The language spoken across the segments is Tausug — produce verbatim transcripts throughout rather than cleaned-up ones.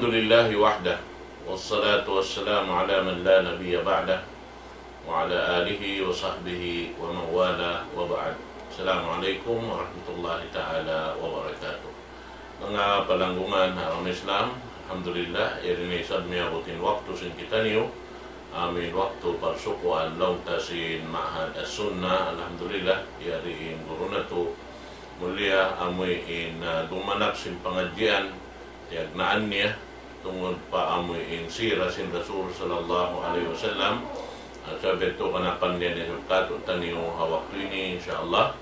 لله وحده، والصلاة والسلام على من لا نبي بعده، وعلى آله وصحبه ومن والاه، وبعد. السلام عليكم ورحمة الله تعالى وبركاته. Manga palanggungan ha agama Islam, alhamdulillah, yari na isab miyabut in waktu sin kitaniyu, amu in waktu pagsukuan laung ta sin Ma'had As-Sunnah, alhamdulillah, yari in guru natu', mulia, amu in, ah, dumanap sin pangadjian, tiyagnaan niya, tungud pa amu in sira sin Rasul sallallahu alayhi wasallam. Ah, sabab yadtu kanapan niya isab katu'taniyu ha waktu ini, insya Allah.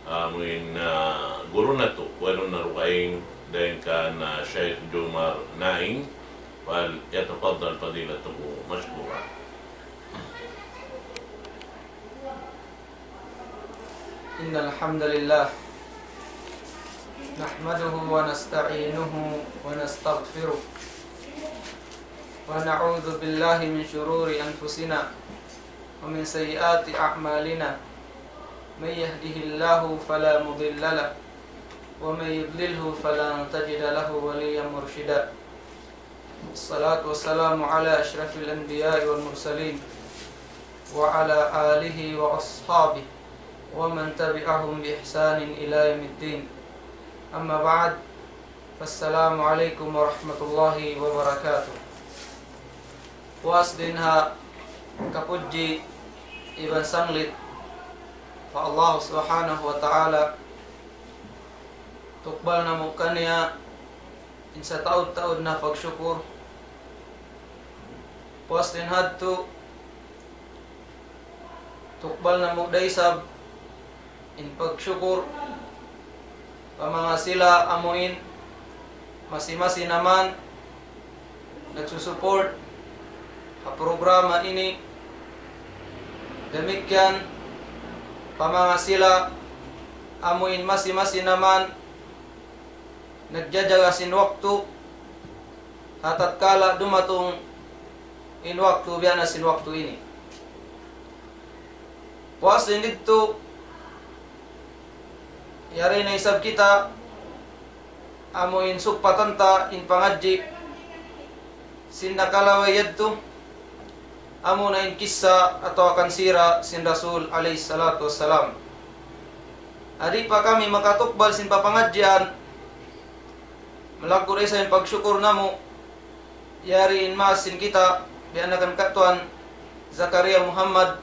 Amu in, ah, guru natu', wayruun na dugaing, dayn kan, ah, Sheikh Jomar Naing, فليتفضل فضيلته مشكورا. إن الحمد لله نحمده ونستعينه ونستغفره ونعوذ بالله من شرور أنفسنا ومن سيئات أعمالنا. من يهده الله فلا مضل له ومن يضلله فلن تجد له وليا مرشدا. والصلاة والسلام على أشرف الأنبياء والمرسلين وعلى آله وأصحابه ومن تبعهم بإحسان إلى يوم الدين. أما بعد، فالسلام عليكم ورحمة الله وبركاته. Puas dayn ha kapudji iban sanglit pa Allah Subhanahu wa Ta'ala, tukbal namu' kaniya in sataud-taud na pagsukur. Puas dayn ha yadtu, tukbal namu' da isab in pagsukur pa manga sila amu in masi-masi naman nagsusupport ha programa ini. Damikkiyan pa manga sila amu in masi-masi naman nagjajaga sin waktu, ha tatkala dumatung in waktu biya' na sin waktu ini. Puas dayn didtu, yari na isab kita, amu in sugpatan ta in pangadji' sin nakalaway yadtu, amu na in kissa atawa kan sira sin Rasul alayhi salatu wassalam. Di' pa kami makatukbal sin papangadjian, malaggu' da isab in pagsukur namu', yari in maas sin kita, biya' na kan katuan Zakaria Muhammad,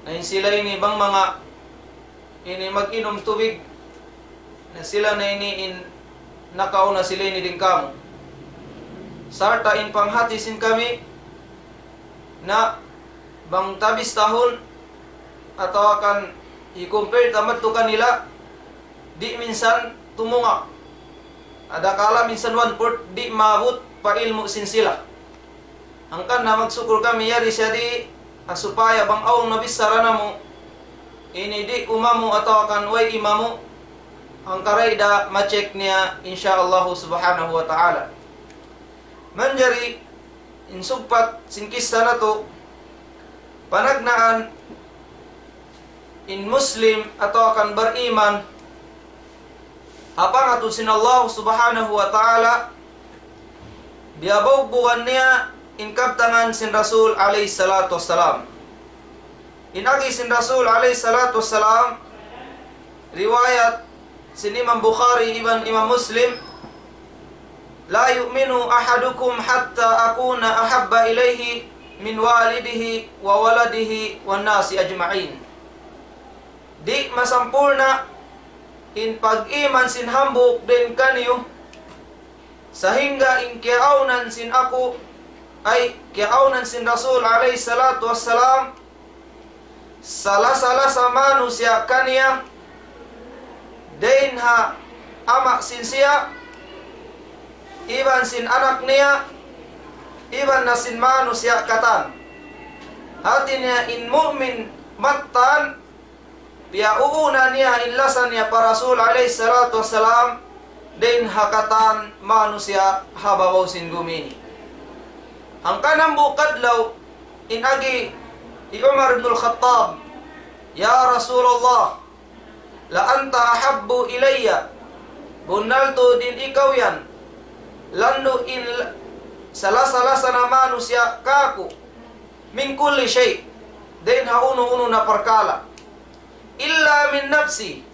na in sila ini bang manga ini mag-inum tubig, na sila na ini in nakauna sila ini dayn kamu. Sarta' in panghati sin kami, na bang tabistahun atawa kan i-compare ta madtu kanila, di' minsan tumunga'. Adakala minsan one-fourth, di' maabut pa ilmu' sin sila. Hangkan na magsukur kami yari siya di', ah, supaya bang awn nabichara namu', ini di' umamu atawa kan way imamu, hangkaray da ma-check niya, insya Allah subhanahu wa ta'ala. Manjari in sugpat sin kissa natu', panagnaan in Muslim atawa kan bariman ha pangatud sin Allah subhanahu wa ta'ala, biyabaugbugan niya in kabtangan sin Rasul alayhi salatu wassalam. In agi sin Rasul alayhi salatu wassalam, riwayat sin Imam Bukhari iban Imam Muslim, لا يؤمن أحدكم حتى أكون أحب إليه من والده وولده والناس أجمعين. Di' masampurna' in pag-iman sin hambuuk dayn kaniyu, sahingga in kiyaawnan sin aku, ay, kiyaawnan sin Rasul alayhi salatu wassalam, salasa-lasa manusiya' kaniya, dayn ha ama' sin siya, iban sin anak niya, iban na sin manusiya' katan. Hati niya in mu'min mattan, piyauuna niya in lasa niya pa Rasul alayhi salatu wassalam, dayn ha katan manusiya' ha babaw sin gumi ini. Hangkan hambuuk adlaw, in agi hi Umar ibn al-Khattab, يا رسول الله، لأنت أحب إلي, bunnal tuud in ikaw yan, landu' in la-, salasa-lasa na manusiya' kāku', من كل شيء, dayn ha unu-unu na parkala'. إلا من نفسي,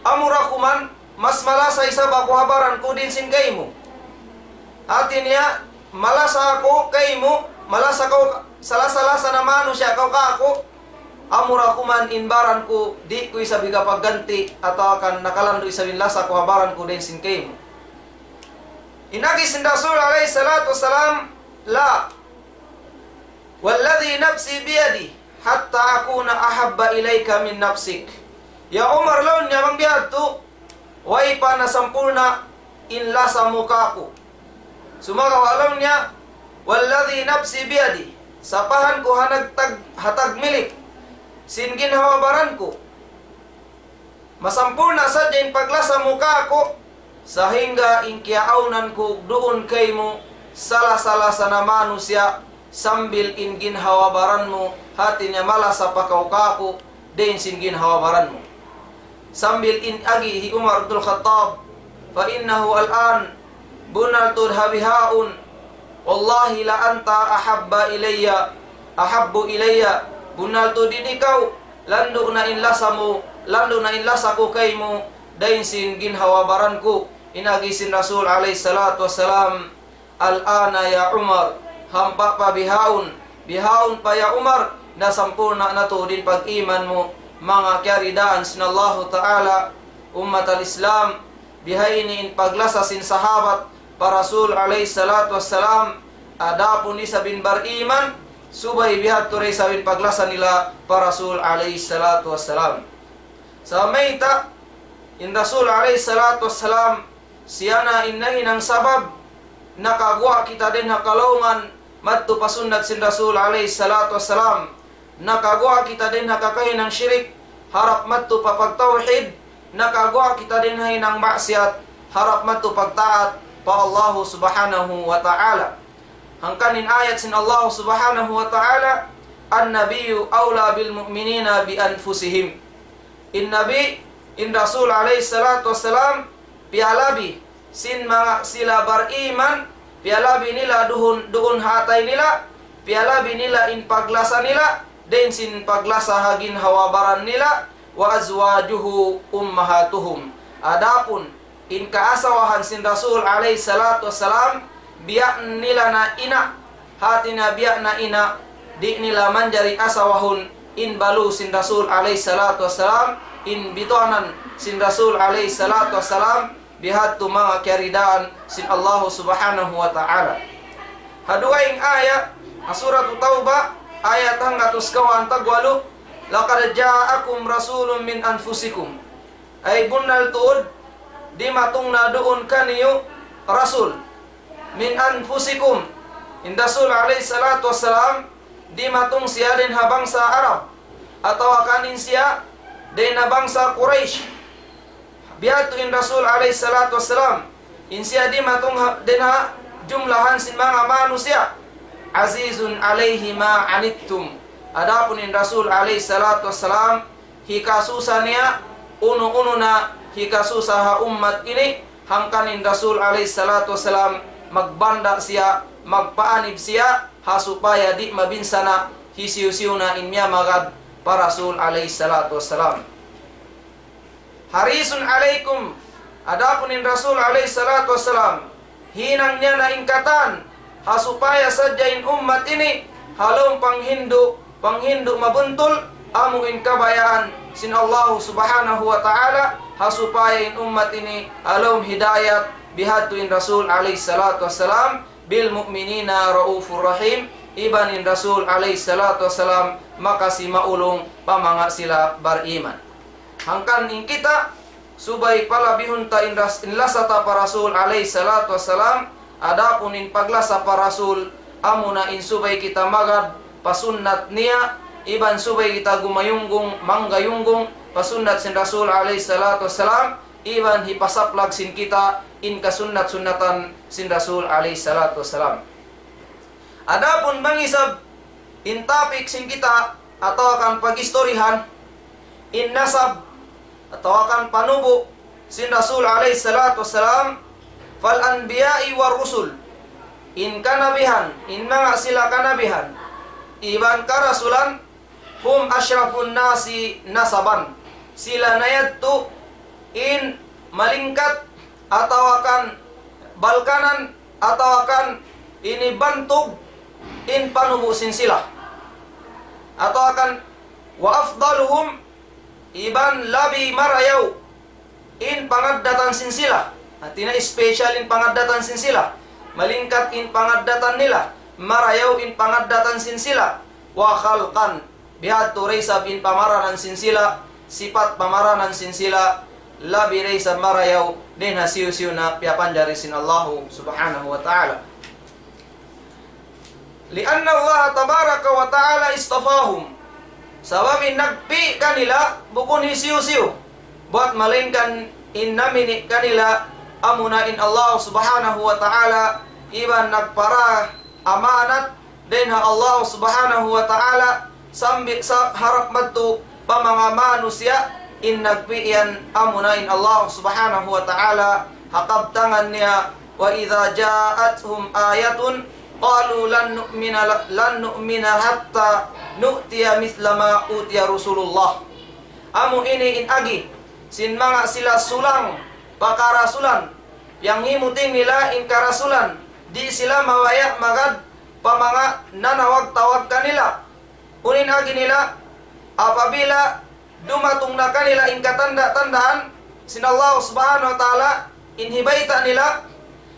amura ku man, mas malasa isab aku ha baran ku dayn sin kaymu. Hāti niya, malasa aku kaymu, malasa kaw, salasa-lasa na manusiya' kaw kāku', amura ku man in baran ku, di' ku isab hikapagganti', atawa kan nakalandu' isab in lasa ku ha baran ku dayn sin kaymu. In agi sin Rasul alayhi salatu wassalam, لا. والذي نفسي بيده حتى أكون أحب إليك من نفسك. Ya Umar, laung niya, bang biya' hādtu, way pa nasampurna' in lasa mu kāku'. Sumagawa' laung niya, والذي نفسي بيده, sapahan ku ha nagtag-, ha tagmilik sin ginhawa-baran ku, masampurna' sadja in paglasa mu kāku', sahingga in kiyaawnan ku duun kaymu, salasa-lasa na manusiya', sambil in ginhawa-baran mu, hāti niya malasa pa kaw kāku', dayn sin ginhawa-baran mu. Sambil in agi hi Umar ibnul Khattab, فإنه الآن, bunnal tuud ha bihaun, والله لأنت أحب إلي، أحب إلي, bunnal tuud in ikaw, landu' na in lasa mu, landu' na in lasa ku kaymu, dayn sin ginhawa-baran ku. In agi sin Rasul alayhi salatu wassalam, الآن يا عمر, hampa pa bihaun, bihaun pa ya Umar, nasampurna' na tuud in pag-iman mu, manga kiyaridaan sin Allahu Ta'ala, ummat al-Islam, bihaini in paglasa sin sahabat pa Rasul alayhi salatu wassalam, adapun isab in bar-iman, subay bihādtu da isab in paglasa nila pa Rasul alayhi salatu wassalam. Sa' mayta', in Rasul alayhi salatu wassalam, siya na in nahinang sabab, nakaguwa' kita dayn ha kalaungan, madtu pa sunnat sin Rasul alayhi salatu wassalam. Nakaguwa' kita dayn ha kakahinang shirik, harap madtu pa pagtawhid, nakaguwa' kita dayn ha hinang maksiyat, harap madtu pagtaat pa Allahu Subhanahu wa Ta'ala. Hangkan in ayat sin Allahu Subhanahu wa Ta'ala, النبي أولى بالمؤمنين بأنفسهم. In Nabi, in Rasul alayhi salatu wassalam, piyalabi sin manga sila bar-iman, piyalabi nila duun, duun ha atay nila, piyalabi nila in paglasa nila, dayn sin paglasa ha ginhawa-baran nila, وأزواجه أمهاتهم. Adapun in kaasawahan sin Rasul alayhi salatu wassalam, biya' nila na ina', hāti niya biya' na ina', di' nila manjari asawahun in balu sin Rasul alayhi salatu wassalam, in bituanan sin Rasul alayhi salatu wassalam, bihādtu manga kiyaridaan sin Allahu Subhanahu wa Ta'ala. Ha dugaing ayat, ha Suratu Tawbah, ayat hanggatus kawhaan tagwalu, لقد جاءكم رسول من أنفسكم. Ay bunnal tuud, dimatung na duun kaniyu Rasul. من أنفسكم. In Rasul alayhi salatu wassalam, dimatung siya dayn ha bangsa Arab. Atawa kan in siya dayn ha bangsa Quraysh. Bihādtu in Rasul alayhi salatu wassalam. In siya dimatung ha, dayn ha jumlahan sin manga manusiya'. عزيز عليه ما عنتم. Adapun in Rasul alayhi salatu wassalam, hikasusa niya, unu-unu na hikasusa ha ummat ini, hangkan in Rasul alayhi salatu wassalam, magbanda' siya, magpaanib siya, ha supaya di' mabinsana', hisiyu-siyu na in miyamagad pa Rasul alayhi salatu wassalam. حريص عليكم, adapun in Rasul alayhi salatu wassalam, hinang niya na in katan, ha supaya sadja in ummat ini, ha lawm panghindu', panghindu' mabuntul, amu in kabayaan sin Allahu Subhanahu wa Ta'ala, ha supaya in ummat ini, ha lawm hidayat, bihādtu in Rasul alayhi salatu wassalam, بالمؤمنين رءوف رحيم, iban in Rasul alayhi salatu wassalam, makasi maulung pa manga sila bar-iman. Hangkan in kita, subay palabihun ta in ras-, in lasa ta pa Rasul alayhi salatu wassalam, adapun in paglasa pa Rasul, amuna in subay kita magad pa sunnat niya, iban subay kita gumayunggung, manggayunggung, pa sunnat sin Rasul alayhi salatu wassalam, iban hipasaplag sin kita in kasunnat-sunnatan sin Rasul alayhi salatu wassalam. Adapun bang isab in topic sin kita atawa kan pag-istoryahan, in nasab atawa kan panubu' sin Rasul alayhi salatu wassalam, فالأنبياء والرسل, in kanabihan, in manga sila kanabihan, iban karasulan, هم أشرف الناس نسبا, sila na yadtu in malingkat atawa kan balkanan atawa kan ini bantug in panubu' sin sila. Atawa kan, وأفضلهم, iban labi marayaw in pangaddatan sin sila. Hati niya special in pangaddatan sin sila. Malingkat in pangaddatan nila. Marayaw in pangaddatan sin sila. وخلقا, bihadtu da isab in pamaranan sin sila, sipat pamaranan sin sila, labi da isab marayaw dayn ha hisiyu-siyu na piyapanjari sin Allahu Subhanahu wa Ta'ala. لأن الله تبارك وتعالى اصطفاهم. Sabab in nagpi' kanila bukun hisiyu-siyu, buwat malaingkan in namini' kanila amuna in Allah Subhanahu wa Ta'ala, iban nagpara amanat dayn ha Allah Subhanahu wa Ta'ala, sambil sa harap madtu pa manga manusiya', in nagpi' yan amuna in Allah Subhanahu wa Ta'ala, ha kabtangan niya, وإذا جاءتهم آية قالوا لن نؤمن ل-، لن نؤمن حتى نؤتي مثل ما أوتي رسل الله. Amu ini in agi sin manga sila sulang pa karasulan, piyanghimuting nila in karasulan, di' sila mabaya' magad pa manga nanawag-tawag kanila. Unu in agi nila, apabila dumatung na kanila in katanda-tandaan sin Allah Subhanahu wa Ta'ala, in hibayta' nila,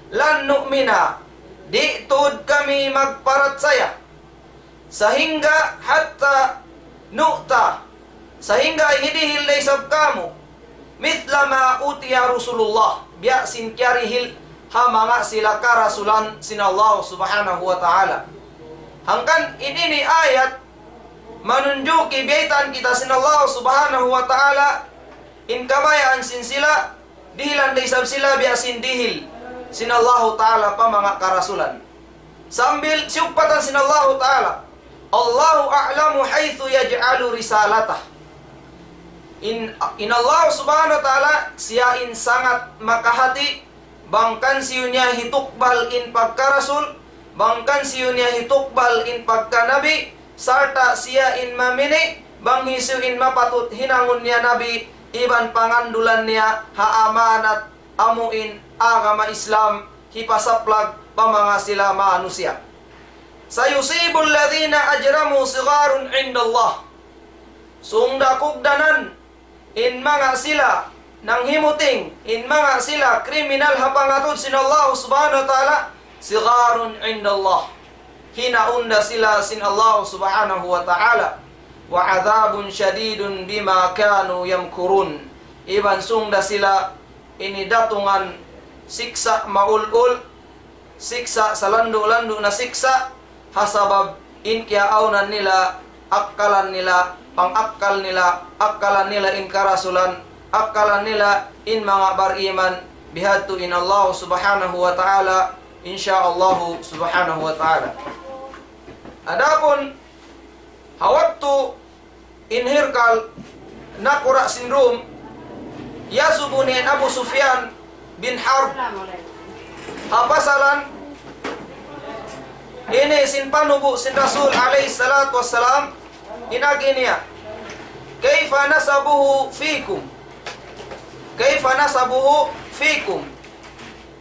لن نؤمن, di' tuud kami magparachaya, sahingga حتى نؤتى, sahingga hidihil da isab kāmu', مثل ما أوتي رسل الله, biya' sin kiyarihil ha manga sila karasulan sin Allah Subhanahu wa Ta'ala. Hangkan in ini ayat manunjuki biyaytaan kita sin Allah Subhanahu wa Ta'ala, in kabayaan sin sila, dihilan da isab sila biya' sin dihil sin Allahu Ta'ala pa manga karasulan. Sambil siyugpatan sin Allahu Ta'ala, الله أعلم حيث يجعل رسالته. In, in Allah Subhanahu wa Ta'ala, siya in sangat makahati, bang kan hisiyu niya hitukbal in pagkarasul, bang kan hisiyu niya hitukbal in pagkanabi, sarta' siya in mamini', bang hisiyu in mapatut hinangun niya nabi, iban pangandulan niya ha amanat amu in agama Islam, hipasaplag pa manga sila manusiya'. سيصيب الذين أجرموا صغار عند الله. Sung da kugdanan in manga sila nanghimuting, in manga sila kriminal ha pangatud sin Allah Subhanahu wa Ta'ala, صغار عند الله. Hinaun da sila sin Allah Subhanahu wa Ta'ala. وعذاب شديد بما كانوا يمكرون. Iban sung da sila ini datungan siksa' maul-ul, siksa' salandu'-landu' na siksa', ha sabab in kiyaawnan nila, akkalan nila, pangakkal nila, akkalan nila in karasulan, akkalan nila in manga bariman, bihadtu in Allah Subhanahu wa Ta'ala, insya Allah Subhanahu wa Ta'ala. Adapun ha waktu in Hirkal nakura' sin Rum, iyasubu niya in Abu Sufyan bin Harb ha pasalan ini sin panubu' sin Rasul alayhi salatu wassalam, in agi niya, كيف نسبه فيكم؟ كيف نسبه فيكم؟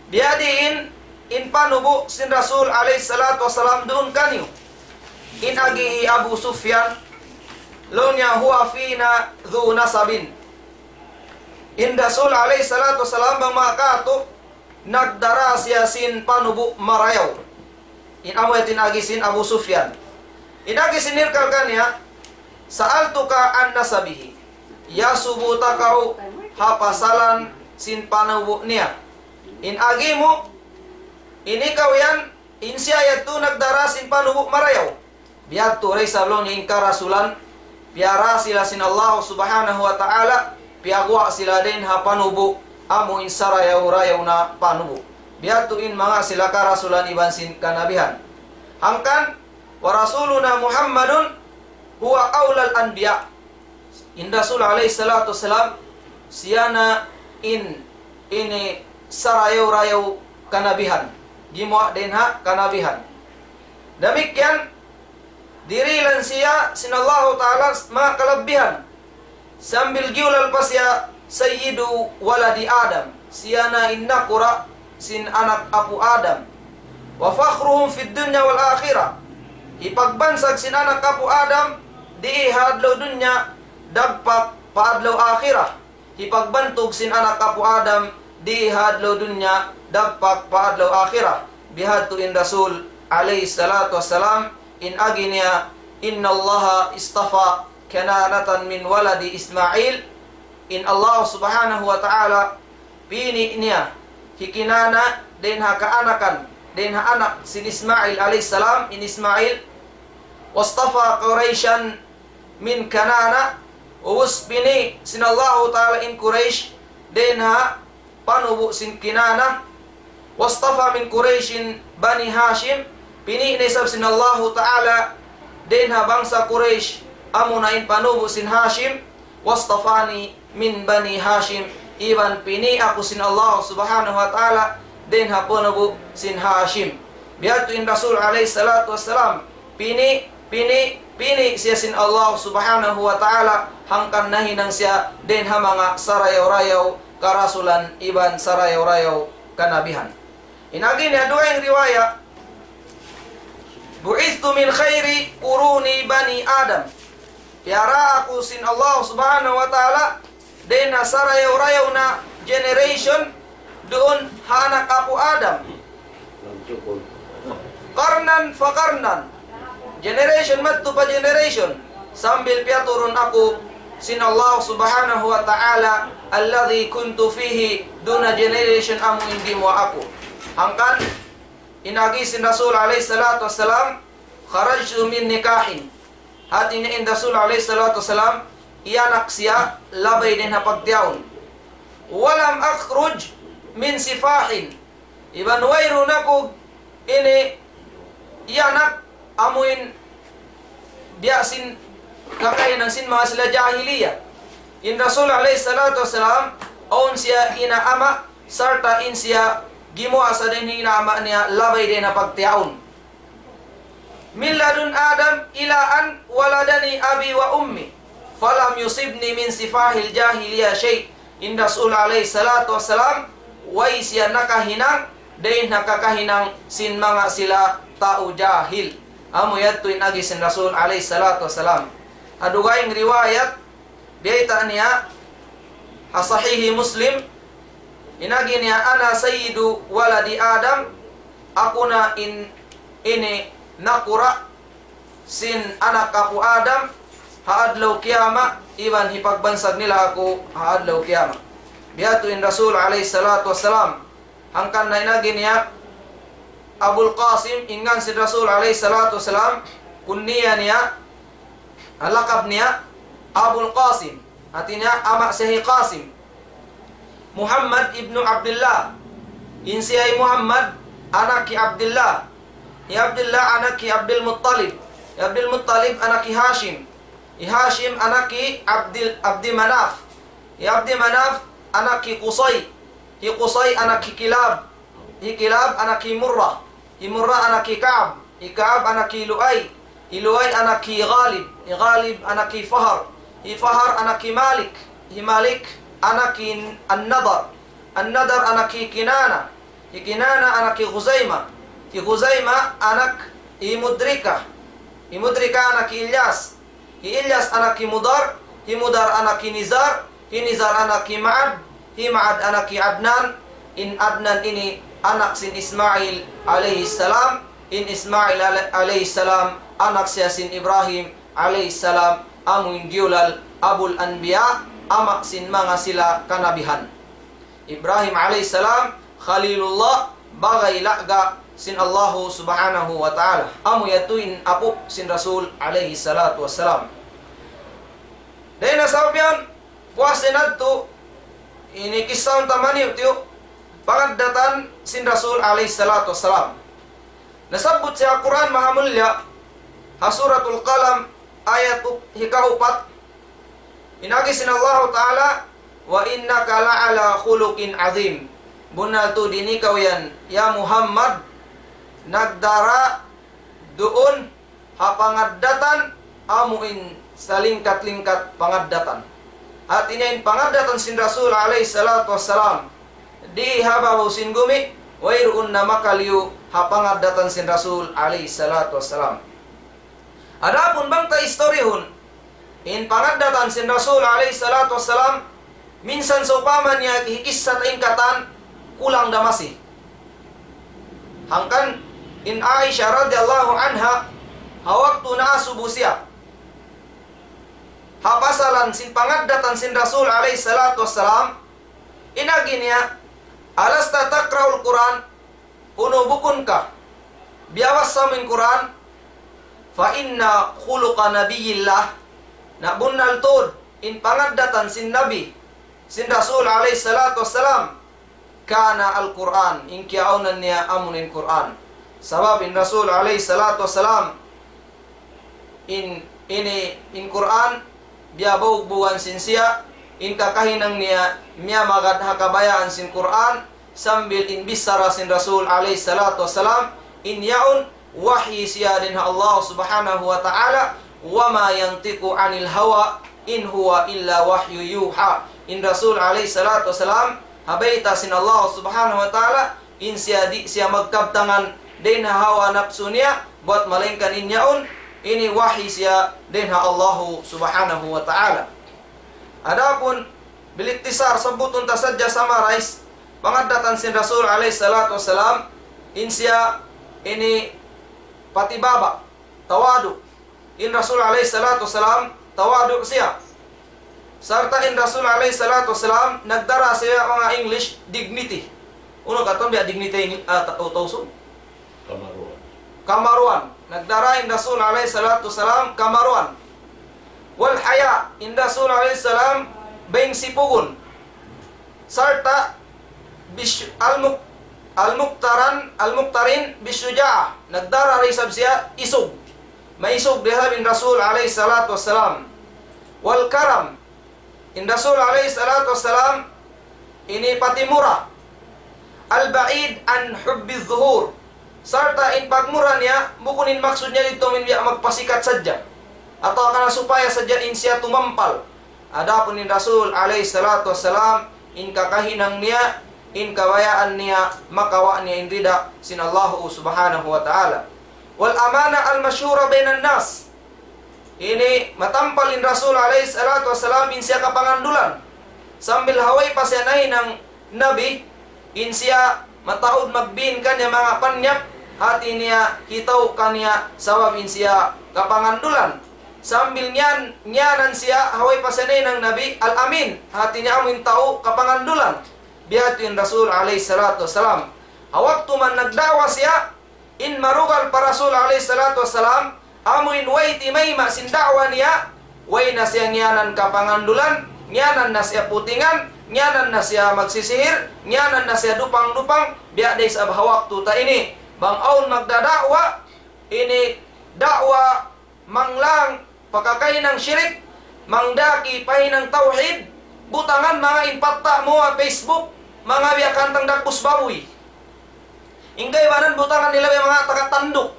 Biyadiin in panubu' sin Rasul alayhi salatu wassalam duun kaniyu. In agi hi Abu Sufyan, laung niya, هو فينا ذو نسب. In Rasul alayhi salatu wassalam bang makatu, nagdara siya sin panubu' marayaw. In amu yadtu in agi sin Abu Sufyan. In agi sin Hirkal kaniya, سألتك عن نسبه. Iyasubu ta kaw ha pasalan sin panubu' niya. In agi mu, in ikaw yan, in siya yadtu nagdara sin panubu' marayaw. Biyadtu da isab laung niya in karasulan, piyara sila sin Allah Subhanahu wa Ta'ala, piyaguwa' sila dayn ha panubu', amu in sarayaw-rayaw na panubu'. Biyadtu in manga sila karasulan iban sin kanabihan. Hangkan, ورسولنا محمد هو أولى الأنبياء. In Rasul alayhi salatu wassalam, siya na in ini sarayaw-rayaw kanabihan. Gimuwa' dayn ha kanabihan. Damikkiyan, dirihilan siya sin Allahu Ta'ala manga kalabbihan. Sambil giyulal pa siya, سيد ولد آدم. Siya na in nakura' sin anak apu' Adam. وفخرهم في الدنيا والآخرة. Hipagbansag sin anak apu' Adam, dii ha adlaw dunya, dagpak pa adlaw akhirat. Hipagbantug sin anak apu' Adam, dii ha adlaw dunya, dagpak pa adlaw akhirat. Bihadtu in Rasul, alayhi salatu wassalam, in agi niya, إن الله اصطفى كنانة من ولد إسماعيل. In Allah subhanahu wa ta'ala, pini' niya hi Kinana dayn ha kaanakan, dayn ha anak sin Ismail alayhi salam, in Ismail. واصطفى قريشا من كنانة, ubus pini' sin Allahu ta'ala in Quraysh dayn ha panubu' sin Kinana. واصطفى من قريش بني هاشم, pini' na isab sin Allahu ta'ala dayn ha bangsa Quraysh, amuna in panubu' sin Hashim. واصطفاني من بني هاشم, iban pini' aku sin Allah subhanahu wa ta'ala dayn ha panubu' sin Hashim. Bihadtu in Rasul alayhi salatu wassalam, pini', pini', pini' siya sin Allah subhanahu wa ta'ala, hangkan nahinang siya dayn ha manga sarayaw-rayaw karasulan iban sarayaw-rayaw kanabihan. In agi niya dugaing riwaya, بعثت من خير قرون بني آدم. Piyara aku sin Allah subhanahu wa ta'ala dayn ha sarayaw-rayaw na generation duun ha anak apu' Adam. قرنا فقرنا. Generation madtu pa generation. Sambil piyaturun aku sin Allah subhanahu wa ta'ala, الذي كنت فيه, duun ha generation amu in gimuwa' aku. Hangkan, in agi sin Rasul alayhi salatu wassalam, خرجت من نكاح. Hati niya in Rasul alayhi salatu wassalam, iyanak siya labay dayn ha pagtiyaun. ولم أخرج من سفاح. Iban wayruun aku ini iyanak amuin biya' sin kakahinang sin manga sila jahiliya. In Rasul alayhi salatu wassalam, awn siya ina' ama', sarta' in siya gimuwa' sa dayn ha ina' ama' niya labay dayn ha pagtiyaun. من لدن آدم إلى أن ولدني أبي وأمي فلم يصبني من سفاح الجاهلية شيء. In Rasul alayhi salatu wassalam, way siya nakahinang dayn ha kakahinang sin manga sila tau jahil. Amu yadtu in agi sin Rasul alayhi salatu wassalam. Ha dugaing riwayat, biyayta' niya ha Sahihi Muslim, in agi niya, أنا سيد ولد آدم, aku na in ini nakura' sin anak apu' Adam ha adlaw kiyamat, iban hipagbansag nila aku ha adlaw kiyamat. Biyadtu in Rasul alayhi salatu wassalam. Hangkan na in agi niya Abul Qasim, in ngan sin Rasul alayhi salatu wassalam, kunniya niya, lakab niya Abul Qasim. Hati niya ama' siya hi Qasim. Muhammad ibnu Abdullah. In siya hi Muhammad, anak hi Abdullah. Hi Abdullah, anak hi Abdul Muttalib. Hi Abdul Muttalib, anak hi Hashim. Hi Hashim, anak hi Abdul, Abdi Manaf. Hi Abdi Manaf, anak hi Qusay. Hi Qusay, anak hi Kilab. Hi Kilab, anak hi Murrah. Hi Murrah, anak hi Ka'b. Hi Ka'b, anak hi Lu'ay. Hi Lu'ay, anak hi Ghalib. Hi Ghalib, anak hi Fahar. Hi Fahar, anak hi Malik. Hi Malik, anak hi An-Nadar. An-Nadar, anak hi Kinana. Hi Kinana, anak hi Khuzaima. Hi Khuzaima, anak hi Mudrika. Hi Mudrika, anak hi Ilyas. Hi Ilyas, anak hi Mudar. Hi Mudar, anak hi Nizar. Hi Nizar, anak hi Ma'ad. Hi Ma'ad, anak hi Adnan. In Adnan ini anak sin Ismail alayhi salam. In Ismail ala-, alayhi salam, anak siya sin Ibrahim alayhi salam, amu in giyulal Abul Anbiya, ama' sin manga sila kanabihan. Ibrahim alayhi salam, Khalilullah, bagay la'ga' sin Allahu subhanahu wa ta'ala. Amu yadtu in apu' sin Rasul alayhi salatu wassalam. Dayn ha sabab yan, puas na yadtu, ini kissa ta maniyu'-tiyu', pangaddatan sin Rasul alayhi salatu wassalam. Nasabbut siya ha Qur'an mahamulliya, ha Suratul Qalam, ayat up-, hikaupat, in agi sin Allahu Ta'ala, وإنك لعلى خلق عظيم. Bunnal tuud in ikaw yan, ya Muhammad, nagdara duun ha pangaddatan amu in salingkat-lingkat pangaddatan. Hati niya in pangaddatan sin Rasul alayhi salatu wassalam, di ha babaw sin gumi, wayruun na makaliyu ha pangaddatan sin Rasul alayhi salatu wassalam. Adapun bang ta istorihun, in pangaddatan sin Rasul alayhi salatu wassalam, minsan sawpama niya hikissa ta in katan kulang da masi. Hangkan in Aisha radiyallahu anha, ha waktu naasubu siya, ha pasalan sin pangaddatan sin Rasul alayhi salatu wassalam, in agi niya, "Alasta taqra'ul Qur'an?" Unu bukun ka biyabassa mu in Qur'an? Fa inna khuluqa nabiyillah, na bunnal tuud in pangaddatan sin Nabi, sin Rasul alayhi salatu wassalam, kana al-Qur'an, in kiyaawnan niya amu in Qur'an. Sabab in Rasul alayhi salatu wassalam, in, ini, in Qur'an, biyabaugbugan sin siya, in kakahinang niya, miyamagad ha kabayaan sin Qur'an, sambil in bichara sin Rasul alayhi salatu wassalam, in yaun, wahyi siya dayn ha Allah subhanahu wa ta'ala, وما ينطق عن الهوى إن هو إلا وحي يوحى. In Rasul alayhi salatu wassalam, ha bayta' sin Allah subhanahu wa ta'ala, in siya di' siya magkabtangan dayn ha hawa napsu niya, buwat malaingkan in yaun, ini wahyi siya dayn ha Allahu subhanahu wa ta'ala. Adapun, bil ikhtisar, sabbutun ta sadja summarize, pangaddatan sin Rasul alayhi salatu wassalam, in siya ini patibaba', tawadu'. In Rasul alayhi salatu wassalam, tawadu' siya. Sarta' in Rasul alayhi salatu wassalam, nagdara siya manga English, dignity. Unu katān biya' dignity in, ah, ta-, Tausug? Kamaruan. Kamaruan. Nagdara in Rasul alayhi salatu wassalam, kamaruan. Wal haya, in Rasul alayhi salam, bayng sipugun. Sarta', bish-, al-muk-, al-muktaran, al-muktarin, bishuja'ah. Nagdara da isab siya, isug. Maisug da isab in Rasul alayhi salatu wassalam. Wal karam, in Rasul alayhi salatu wassalam, ini patimura. Al-ba'id an hubbi zuhur. Sarta' in pagmura niya, bukun in maksud niya didtu amu in biya' magpasikat sadja. Atawa kana supaya sadja in siya tumampal. Adapun in Rasul alayhi salatu wassalam, in kakahinang niya, in kabayaan niya, makawa' niya in rida sin Allahu subhanahu wa ta'ala. Wal amana al-mashhura baynan nas. Ini matampal in Rasul alayhi salatu wassalam in siya kapangandulan. Sambil ha way pa siya nahinang nabi, in siya mataud magbin kaniya manga panyap, hati niya kitaw kaniya sabab in siya kapangandulan. Sambil ngiyan, ngiyanan siya, ha way pa siya nahinang nabi, al-amin, hati niya amu in tau kapangandulan. Biya' ha yan in Rasul alayhi salatu wassalam. Ha waktu man nagda'wa siya, in marugal pa Rasul alayhi salatu wassalam, amu in way timayma' sin da'wa niya, way na siya ngiyanan kapangandulan, ngiyanan na siya putingan, ngiyanan na siya magsisihir, ngiyanan na siya dupang-dupang, biya' da isab ha waktu ta ini. Bang awn magdada'wa, ini da'wa manglang pa kakahinang shirik, mangdaki pa hinang tawhid, butangan manga in patta' mu ha Facebook, manga biya' hantang dagbus babuy. In kaibanan butangan nila biya' manga taga tanduk.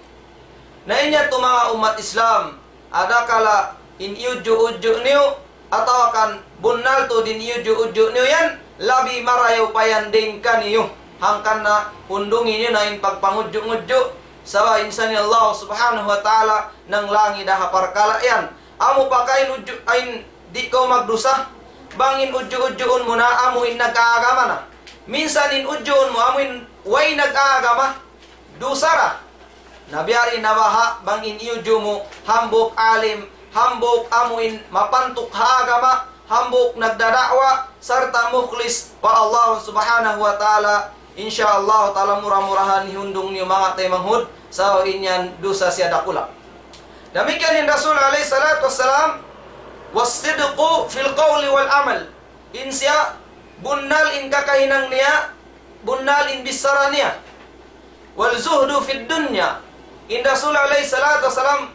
Na in yadtu manga ummat Islam, adakala in iyudju'-udju' niyu, atawa kan bunnal tuud in iyudju'-udju' niyu yan, labi marayaw pa yan dayn kaniyu. Hangkan na undungi niyu na in pagpangudju'-ngudju', sabab in sa in Allah subhanahu wa ta'ala nanglangi da ha parkala' yan. Amu pa ka in udju', in di' kaw magdusa, bang in udju'-udjuun mu na amu in nag-aagama na. Minsan in udjuun mu amu in way nag-aagama, dusa ra. Na biya' diin na baha' bang in iyudju' mu, hambuuk alim, hambuuk amu in mapantuk ha agama, hambuuk nagdada'wa, sarta' mukhlis pa Allah subhanahu wa ta'ala. Insya Allah ta'ala mura-murahan hiyundung niyu manga taymanghud, sa' in yan dusa siya dakula'. Damikkiyan in Rasul alayhi salatu wassalam, والصدق في القول والعمل. In siya, bunnal in kakahinang niya, bunnal in bichara niya. والزهد في الدنيا. In Rasul alayhi salatu wassalam,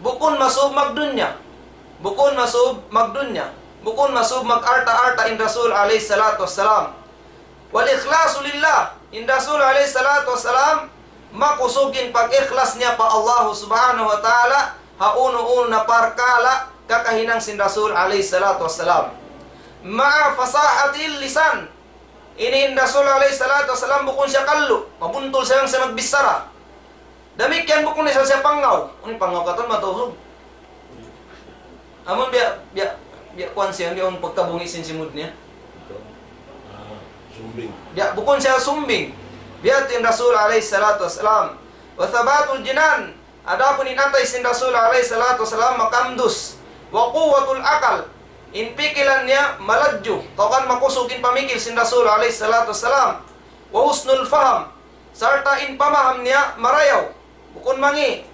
bukun masub magdunya. Bukun masub magdunya. Bukun masub mag-alta'-alta' in Rasul alayhi salatu wassalam. والإخلاص لله. In Rasul alayhi salatu wassalam, makusug in pag-ikhlas niya pa Allah subhanahu wa ta'ala, ha unu-unu na parkala' kakahinang sin Rasul alayhi salatu wassalam. مع فصاحة اللسان. Ini in Rasul alayhi salatu wassalam bukun siya kallu', mabuntul siya bang siya magbichara. Damikkiyan bukun isab siya pangaw. Unu in pangaw katan matausug? Amun biya', biya', biya' kuwan siya, biya' awn pagkabungi' sin simud niya. Ah, sumbing. Biya', bukun siya sumbing. Biya' ha yan in Rasul alayhi salatu wassalam. وثبات الجنان. Adapun in atay sin Rasul alayhi salatu wassalam makamdus. وقوة العقل. In pikilan niya maladju. Atawa kan makusug in pamikil sin Rasul alayhi salatu wassalam. وحسن الفهم. Sarta' in pamaham niya marayaw, bukun mangi'.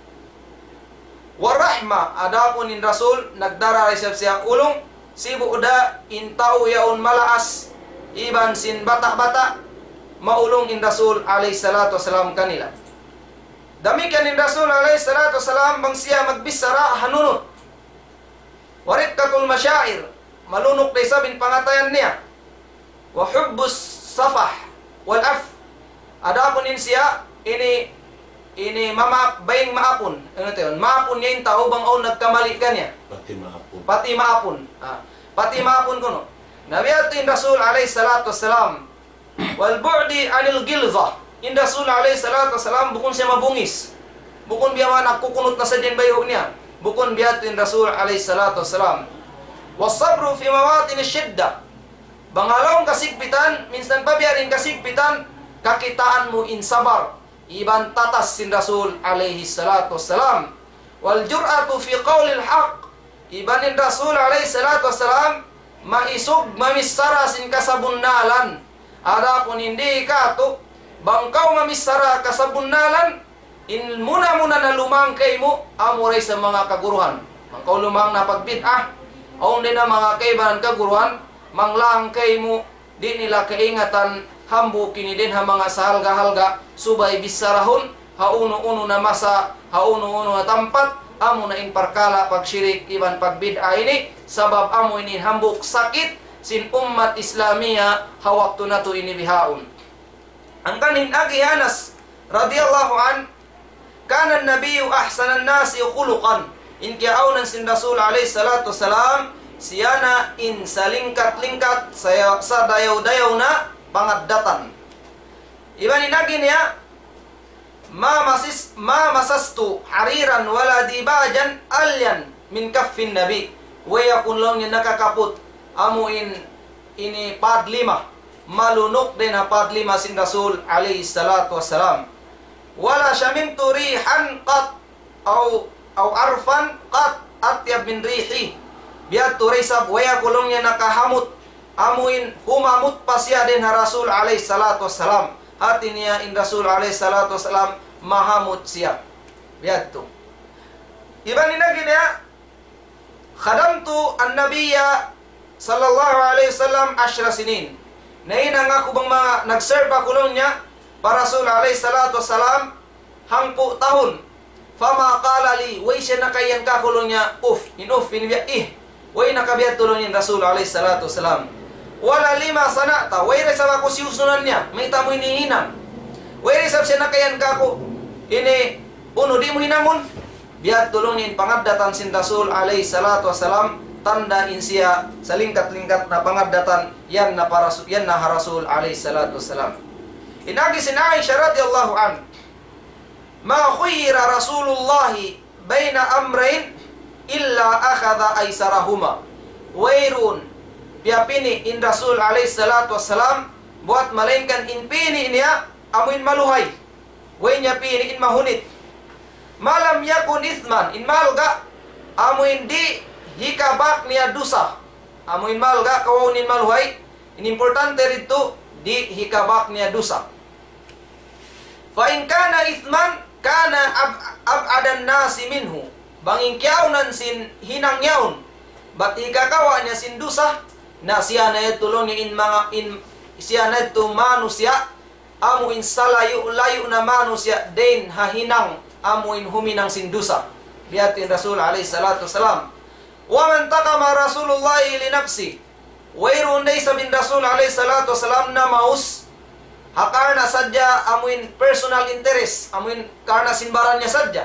والرحمة, adapun in Rasul, nagdara isab siya ulung, sibu' da in tau yaun malaas, iban sin bata'-bata', maulung in Rasul alayhi salatu wassalam kanila. Damikkiyan in Rasul alayhi salatu wassalam bang siya magbichara hanunut. ورقة المشاعر, malunuk da isab in pangatayan niya. وحب السفح والعفو. Adapun in siya, ini, ini mama-, baying maapun. Unu tuud yan? Maapun niya in tau bang awn nagkamali kaniya. Pati maapun. Pati maapun. Ah, pati maapun kunu'. Na biya' ha yan in Rasul alayhi salatu wassalam. والبعد عن الغلظة. In Rasul alayhi salatu wassalam, bukun siya mabungis. Bukun biya' manga nagkukunut na sadja in bayhu' niya. Bukun biya' ha yan in Rasul alayhi salatu wassalam. والصبر في مواطن الشدة. Bang ha lawm kasigpitan, minsan pa biya' diin kasigpitan, kakitaan mu in sabar. Iban tatas sin Rasul alayhi salatu wassalam. والجرأة في قول الحق. Iban in Rasul alayhi salatu wassalam, maisug mamichara sin kasabunnalan. Adapun in di' katu', bang kaw mamichara kasabunnalan, in muna-muna na lumang kaymu, amu da isab manga kaguruhan. Bang kaw lumang na pagbid'ah, awn da na manga kaibanan kaguruhan, manglang kaymu, di' nila kaingatan hambuuk ini dayn ha manga sahalga'-halga', subay bicharahun, ha unu-unu na masa, ha unu-unu na tampat, amu na in parkala' pagshirik iban pagbid'ah ini, sabab amu ini hambuuk sakit sin ummat Islamiya ha waktu natu' ini bihaun. Hangkan in agi hi Anas radiyallahu anhu, كان النبي أحسن الناس خلقا. In kiyaawnan sin Rasul alayhi salatu wassalam, siya na in salingkat-lingkat, saya-, sadayaw-dayaw na pangaddatan. Iban in agi niya, ما مسس-، ما مسست حريرا ولا ديباجا ألين من كف النبي. Way aku laung niya nakakaput, amu in ini padlima, malunuk dayn ha padlima sin Rasul alayhi salatu wassalam. ولا شممت ريحا قط أو، أو عرفا قط أطيب من ريحه. Biya' ha yan da isab, way aku laung niya nakahamut, amu in humamut pa siya dayn ha Rasul alayhi salatu wassalam. Hati niya in Rasul alayhi salatu wassalam, mahamut siya. Biya' ha yan. Iban in agi niya, خدمت النبي صلى الله عليه وسلم عشر سنين. Nahinang aku bang manga nag-serve aku laung niya pa Rasul alayhi salatu wassalam hangpu' tahun. فما قال لي, way siya nakaiyan kāku' laung niya, uff, in uff, in biya', ih. Way nakabiya' ha yan laung niya in Rasul alayhi salatu wassalam. ولا لم صنعت, way da isab aku siyusunan niya, mayta' mu ini hinang. Way da isab siya nakaiyan kāku', ini, unu di' mu hinangun. Biya' ha yan laung niya in pangaddatan sin Rasul alayhi salatu wassalam, tanda' in siya salingkat-lingkat na pangaddatan, yan na pa Rasu-, yan na ha Rasul alayhi salatu wassalam. In agi sin Aisha radiyallahu anha, ما خير رسول الله بين أمرين إلا أخذ أيسرهما. Wayruun piyapini' in Rasul alayhi salatu wassalam, buwat malaingkan in pini' niya amu in maluhay. Way niya pini' in mahunit. ما لم يكن إثما, in malga', amu in di' hikabak niya dusa. Amu in malga', kawaun in maluhay, in importante didtu, di' hikabak niya dusa. فإن كان إثما كان أب-، أبعد الناس منه. Bang in kiyaawnan sin hinang yaun, bat hikakawa' niya sin dusa, na siya na yadtu laung niya in manga, in, siya na yadtu manusiya', amu in salayu'-layu' na manusiya' dayn ha hinang, amu in huminang sin dusa. Biya' ha yan in Rasul alayhi salatu wassalam. وما انتقم رسول الله لنفسه. Wayruun da isab in Rasul alayhi salatu wassalam namaus ha karna' sadja amuin personal interest, amuin karna' sin baran niya sadja.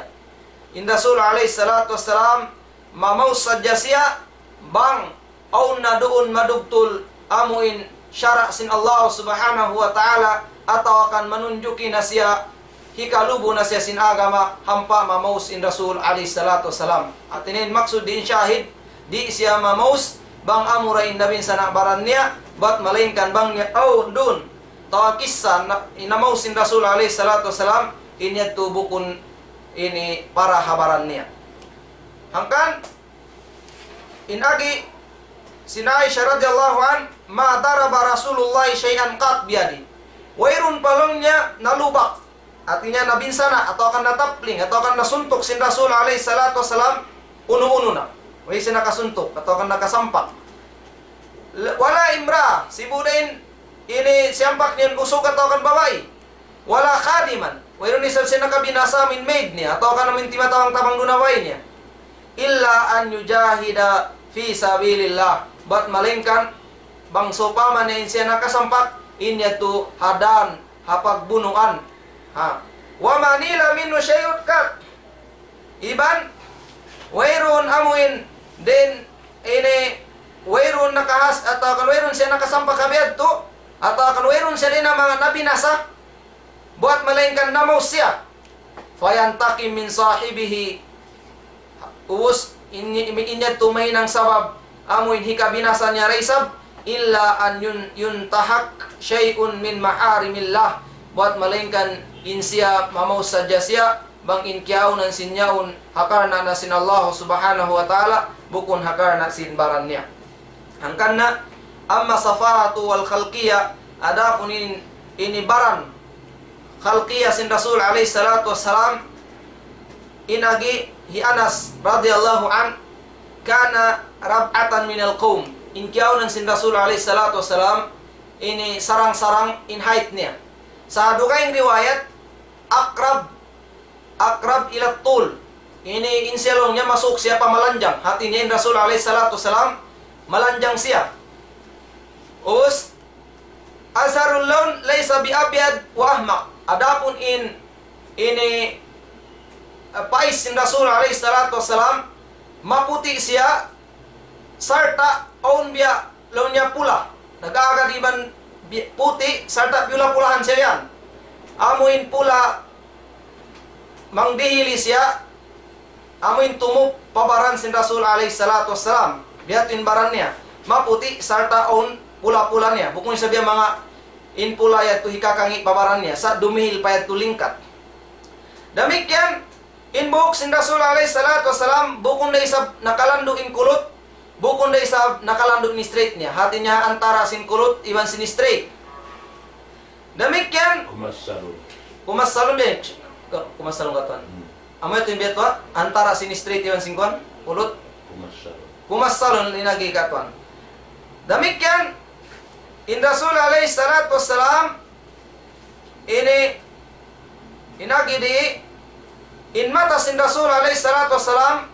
In Rasul alayhi salatu wassalam, mamaus sadja siya, bang awn na duun madugtul amuin sara' sin Allah subhanahu wa ta'ala, atawa kan manunjuki na siya, hikalubu na siya sin agama, hampa mamaus in Rasul alayhi salatu wassalam. Hati niya in maksud di in shahid, di' siya mamaus bang amura in nabinsana' baran niya, bat malaingkan bang niya awn duun atawa kissa na, in namaus in Rasul alayhi salatu wassalam, in yadtu bukun ini para ha baran niya. Hangkan, in agi sin Aisha radiyallahu anha, ما ضرب رسول الله شيئا قط بيده. Wayruun pa laung niya nalubak, hati niya nabinsana', atawa kan natapling, atawa kan nasuntuk sin Rasul alayhi salatu wassalam, unu-unu na. Way siya nakasuntuk, atawa kan nakasampak. ولا امرأة, sibu' da in ini siyampak niya in usug atawa kan babai. ولا خادما, wayruun isab siya nakabinasa amuin maid niya, atawa kan amuin timatabang-tabang duun ha bay niya. إلا أن يجاهد في سبيل الله. Bat malaingkan, bang sawpama niya in siya nakasampak, in yadtu ha dan, ha pagbunuan. Ha. وما نيل منه شيء قط. Iban, wayruun amuin din ini, wayruun nakahas, atawa kan wayruun siya nakasampak ha biyadtu, atawa kan wayruun siya din manga nabinasa, bat malaingkan namaus siya. فينتقم من صاحبه. Ubus, in, in, in yadtu mahinang sabab, amuin hikabinasa niya da isab, إلا أن ين-, ينتهك شيء من محارم الله. Bat malaingkan in siya mamaus sadja siya, bang in kiyaunan sin yaun, ha karna' na sin Allah subhanahu wa ta'ala, bukun ha karna' sin baran niya. Hangkan na, أما السفاهة الخلقية, adapun in, ini baran khalqiyah sin Rasul alayhi salatu wassalam, in agi hi Anas radiyallahu anhu, كان ربعة من القوم. In kiyaunan sin Rasul alayhi salatu wassalam, ini sarang-sarang in height niya. Sa' dugaing riwayat, أقرب أقرب إلى الطول. Ini in siya laung niya masuk siya pa malanjang. Hati niya in Rasul alayhi salatu wassalam, malanjang siya. Ubus, أزهر اللون ليس بأبيض وأحمق. Adapun in, ini, eh, pais sin Rasul alayhi salatu wassalam, maputi' siya, sarta' awn biya' laung niya pula. Nag-aagad iban bi-, puti', sarta' piyula-pulahan siya yan. Amu in pula, mangdihili siya, amu in tumup pa baran sin Rasul alayhi salatu wassalam. Biya' ha yan in baran niya. Maputi', sarta' awn pula-pula niya. Bukun isab biya' manga in pula yadtu hikakangi' pa baran niya. Sa' dumihil pa yadtu lingkat. Damikkiyan, in buhuk sin Rasul alayhi salatu wassalam, bukun da isab nakalandu' in kulut, bukun da isab nakalandu' in straight niya. Hati niya antara sin kulut iban sin straight. Damikkiyan, كما السالون. Kumasalun biya'. Kumasalun katuan. Hmm. Amu yadtu in biya' tuwa, antara sin straight iban sin kuwan, kulut. كما السالون. Kumasalun in agi katuan. Damikkiyan, in Rasul alayhi salatu wassalam, ini, in agi di, in mata sin Rasul alayhi salatu wassalam,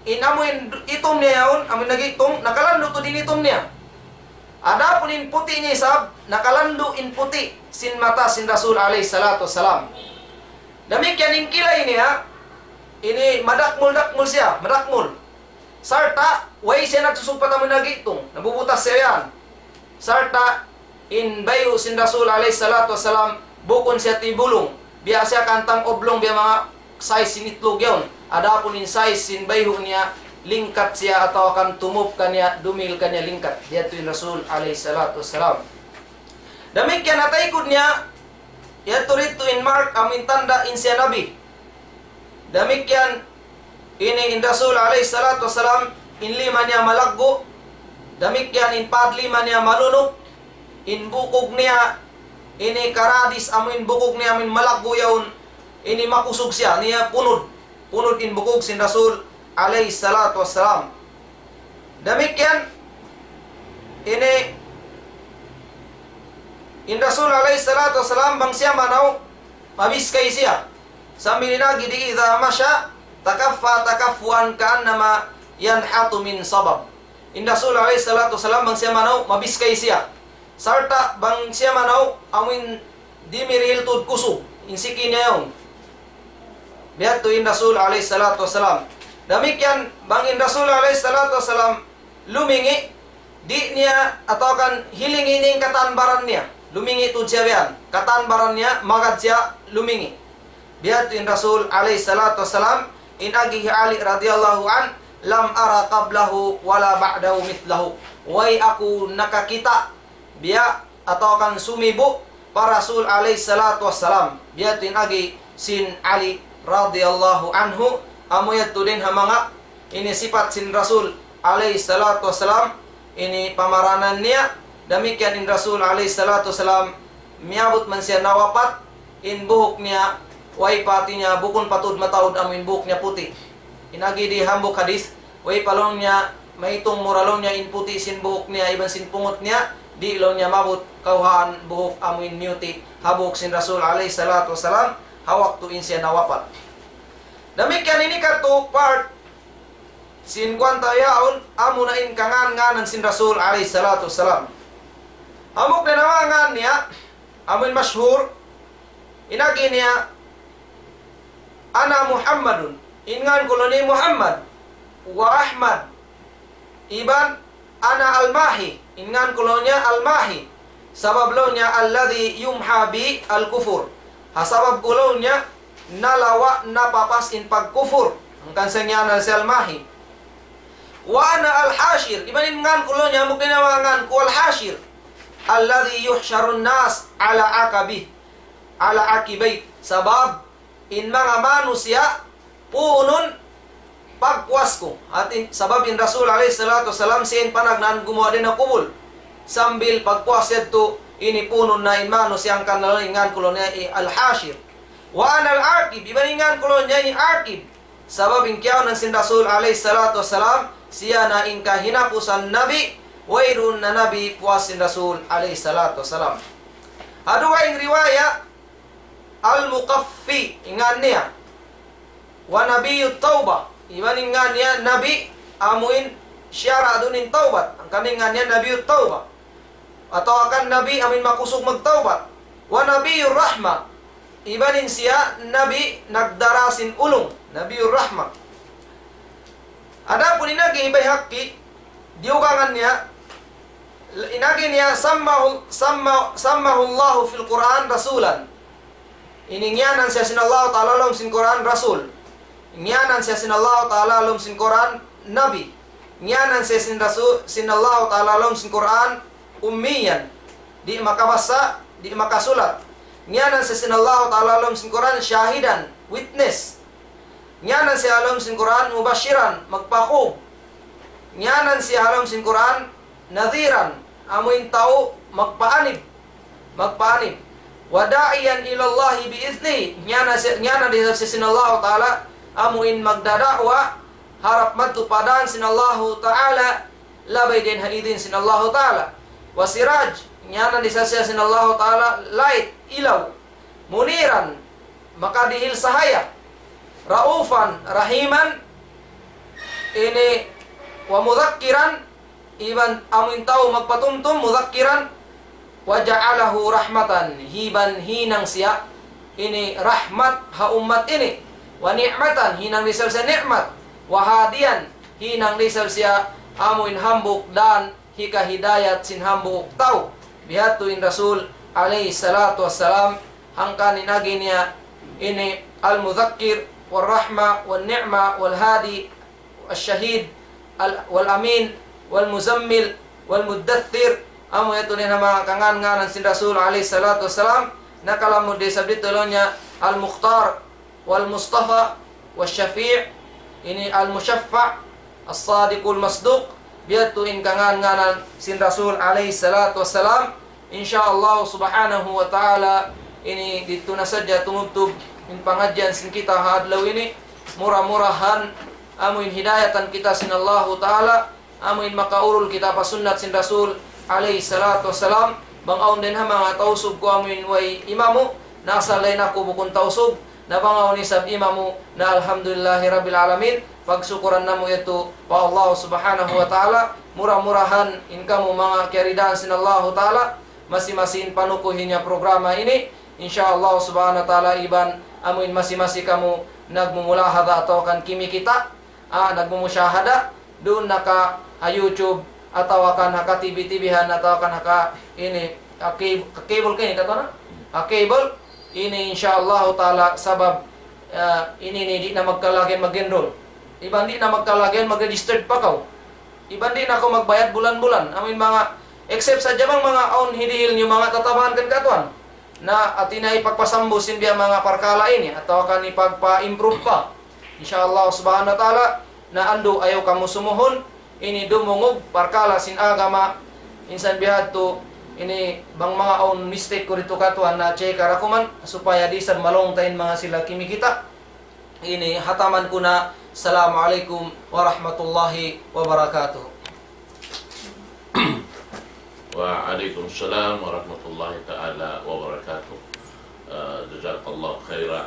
in amu in itum niya yaun, amu in nag-itum, nakalandu' tuud in itum niya. Adapun in puti' niya isab, nakalandu' in puti' sin mata sin Rasul alayhi salatu wassalam. Damikkiyan in kilay niya, ini madakmul-dakmul siya, madakmul. Sarta', way siya nagsusugpat amu in nag-itum, nabubutas siya yan. Sarta', in bayhu' sin Rasul alayhi salatu wassalam, bukun siya tibulung. Biya' siya kantang oblong, biya' manga size sin itlug yaun. Adapun in size sin bayhu' niya, lingkat siya atawa kan tumup kaniya, dumihil kaniya lingkat. Biya' yadtu in Rasul alayhi salatu wassalam. Damikkiyan ha taykud niya, yadtu didtu in mark, amu in tanda' in siya Nabi. Damikkiyan ini in Rasul alayhi salatu wassalam, in lima niya malaggu', damikkiyan in pad lima niya malunuk, in bukug niya, ini karadis amu in bukug niya amu in malaggu' yaun, ini makusug siya, niya punud, punud in bukug sin Rasul alayhi salatu wassalam. Damikkiyan, ini, in Rasul alayhi salatu wassalam, bang siya manaw, mabiskay siya. Sambil in agi di, إذا مشى تكفأ تكفؤا كأنما ينحط من صبب. In Rasul alayhi salatu wassalam, bang siya manaw, mabiskay siya. Sarta' bang siya manaw, amu in di' mirihil tuud kusug, in siki niya yaun. Biya' tu in Rasul alayhi salatu wassalam. Damikkiyan, bang in Rasul alayhi salatu wassalam lumingi', di' niya atawa kan hilingi niya in katan baran niya. Lumingi' tuud siya biya' yan. Katan baran niya, magad siya lumingi'. Biya' tu in Rasul alayhi salatu wassalam, in agi hi Ali radiyallahu anhu, لم أر قبله ولا بعده مثله. Way aku nakakita' biya' atawa kan sumibu' pa Rasul alayhi salatu wassalam. Biya' tu in agi sin Ali radiyallahu anhu, amu yadtu dayn ha manga ini sipat sin Rasul alayhi salatu wassalam, ini pamaranan niya, damikkiyan in Rasul alayhi salatu wassalam, miyabut man siya nawapat, in buhuk niya, way pa hati niya, bukun pa tuud mataud amu in buhuk niya puti'. In agi di hambuuk hadith, way pa laung niya, maitung mura laung niya in puti' sin buhuk niya, iban sin pungut niya, di' laung niya maabut kawhaan buhuk amu in miyuti' ha buhuk sin Rasul alayhi salatu wassalam, ha waktu in siya nawapat. Damikkiyan ini katu' part sin kuwan ta yaun, amu na in kangan-nganan sin Rasul alayhi salatu wassalam. Hambuuk na in ngan niya, amu in mashhur, in agi niya, أنا محمد, in ngan ku laung niya Muhammad, وأحمد, iban أنا الماحي, in ngan ku laung niya Al-Mahi. Sabab laung niya الذي يمحى به الكفر. Ha sabab ku laung niya nalawa' napapas in pagkufur. Hangkan sa ngiyanan siya Al-Mahi. وأنا الحاشر, iban in ngan ku laung niya, hambuuk na in ngan ku Al-Hashir. الذي يحشر الناس على عقبه، على عقبيه. Sabab in manga manusiya' puunun pagpuas ku. Hati, sabab in Rasul alayhi salatu wassalam siya in panagnaan gumuwa' dayn ha kubul. Sambil pagpuas yadtu, ini puunun na in manusiya' hangkan laung in ngan ku laung niya Al-Hashir. وأنا العاقب, iban in ngan ku laung niya Aqib. Sabab in kiyaunan sin Rasul alayhi salatu wassalam, siya na in kahinapusan nabi, wayruun na nabi puas sin Rasul alayhi salatu wassalam. Ha dugaing riwaya, Al-Mukaffi, in ngan niya. ونبي التوبة, iban in ngan niya nabi amu in siyara' duun in tawbat. Hangkan in ngan niya Nabiyut Tawbah. Atawa kan nabi amu in makusug magtawbat. ونبي الرحمة, iban in siya nabi nagdara sin ulung. Nabiyur Rahmah. Adapun in agi hi Bayhaqi, diyugangan niya, in agi niya, سماه، سمى، سماه الله في القرآن رسولا. Ini ngiyanan siya sin Allah Ta'ala ha lawm sin Qur'an Rasul. Ngiyanan siya sin Allah Ta'ala ha lawm sin Qur'an Nabi. Ngiyanan siya sin Rasul, sin Allah Ta'ala ha lawm sin Qur'an ummiyan. Di' makabasa, di' makasulat. Ngiyanan siya sin Allah Ta'ala ha lawm sin Qur'an shahidan, witness. Ngiyanan siya ha lawm sin Qur'an mubashiran, magpakub. Ngiyanan siya ha lawm sin Qur'an nadhiran, amu in tau magpaanib. Magpaanib. وداعيا إلى الله بإذنه. Ngiyanan siya, ngiyanan da isab siya sin Allah Ta'ala, amu in magdada'wa, harap madtu pa dan sin Allah Ta'ala, labay dayn ha idin sin Allah Ta'ala. وسراجا, ngiyanan da isab siya sin Allah Ta'ala, light, ilaw. منيرا, makadihil sahaya. رءوفا رحيما, ini, ومذكرا, iban amu in tau magpatumtum, مذكرا, وجعله رحمة, iban hinang siya ini rahmat ha ummat ini. ونعمة, hinang da isab siya ni'mat. وهاديا, hinang da isab siya amu in hambuuk dan hikahidayat sin hambuuk tau. Bihadtu in Rasul alayhi salatu wassalam, hangkan in agi niya ini المذكر والرحمة والنعمة والهادي والشهيد ال-، والأمين والمزمل والمدثر. Amu yadtu in ha manga kangan-nganan sin Rasul alayhi salatu wassalam, nakalamud da isab didtu laung niya المختار والمصطفى والشفيع, ini المشفع الصادق المصدوق, bihadtu in kangan-nganan sin Rasul alayhi salatu wassalam. Insya Allah subhanahu wa ta'ala, ini didtu na sadja tumubtub in pangadjian sin kita ha adlaw ini. Mura-murahan amu in hidayatan kita sin Allahu Ta'ala, amu in makaurul kita pa sunnat sin Rasul alayhi salatu wassalam. Bang awn dayn ha manga Tausug ku amu in way imamu, na asal dayn aku bukun Tausug, na bang awn isab imamu, na alhamdulillahi rabbil alamin. Pagsukuran namu' yadtu pa Allah subhanahu wa ta'ala. Mura-murahan in kamu manga kiyaridaan sin Allahu Ta'ala, masi-masi in panukuhi niya programa ini, Insya Allah subhanahu wa ta'ala, iban amuin masi-masi kamu nagmumulahadha atawa kan kimikita', ah, nagmumushahada, duun na ka ha YouTube atawa kan ha ka-T V-T V-han atawa kan ha ka ini, ha cab-, ha cable kayni katuan na? Ha cable, ini insya Allah ta'ala sabab, ah, ini ini di' na magkalagihan mag-enroll. Iban di' na magkalagihan mag-registered pa kaw. Iban di' na kaw magbayad bulan-bulan. Amuin manga, except sadja bang manga awn hidihil niyu manga tatabangan kan katuan. Na hati niya hipagpasambu sin biya' manga parkala' ini, atawa kan hipagpa-improve pa. Insya Allah subhanahu wa ta'ala, na andu' ayaw kamu sumuhun, ini dumungug parkala' sin agama, minsan bihadtu, ini bang manga awn mistake ku didtu katuan na check-a da kuman, supaya di' isab malawng ta in manga sila kimikita'. Ini hataman ku na. Assalamu alaykum warahmatullahi wabarakatuh. وعليكم السلام ورحمة الله تعالى وبركاته. Ah, جزاك الله خيرا.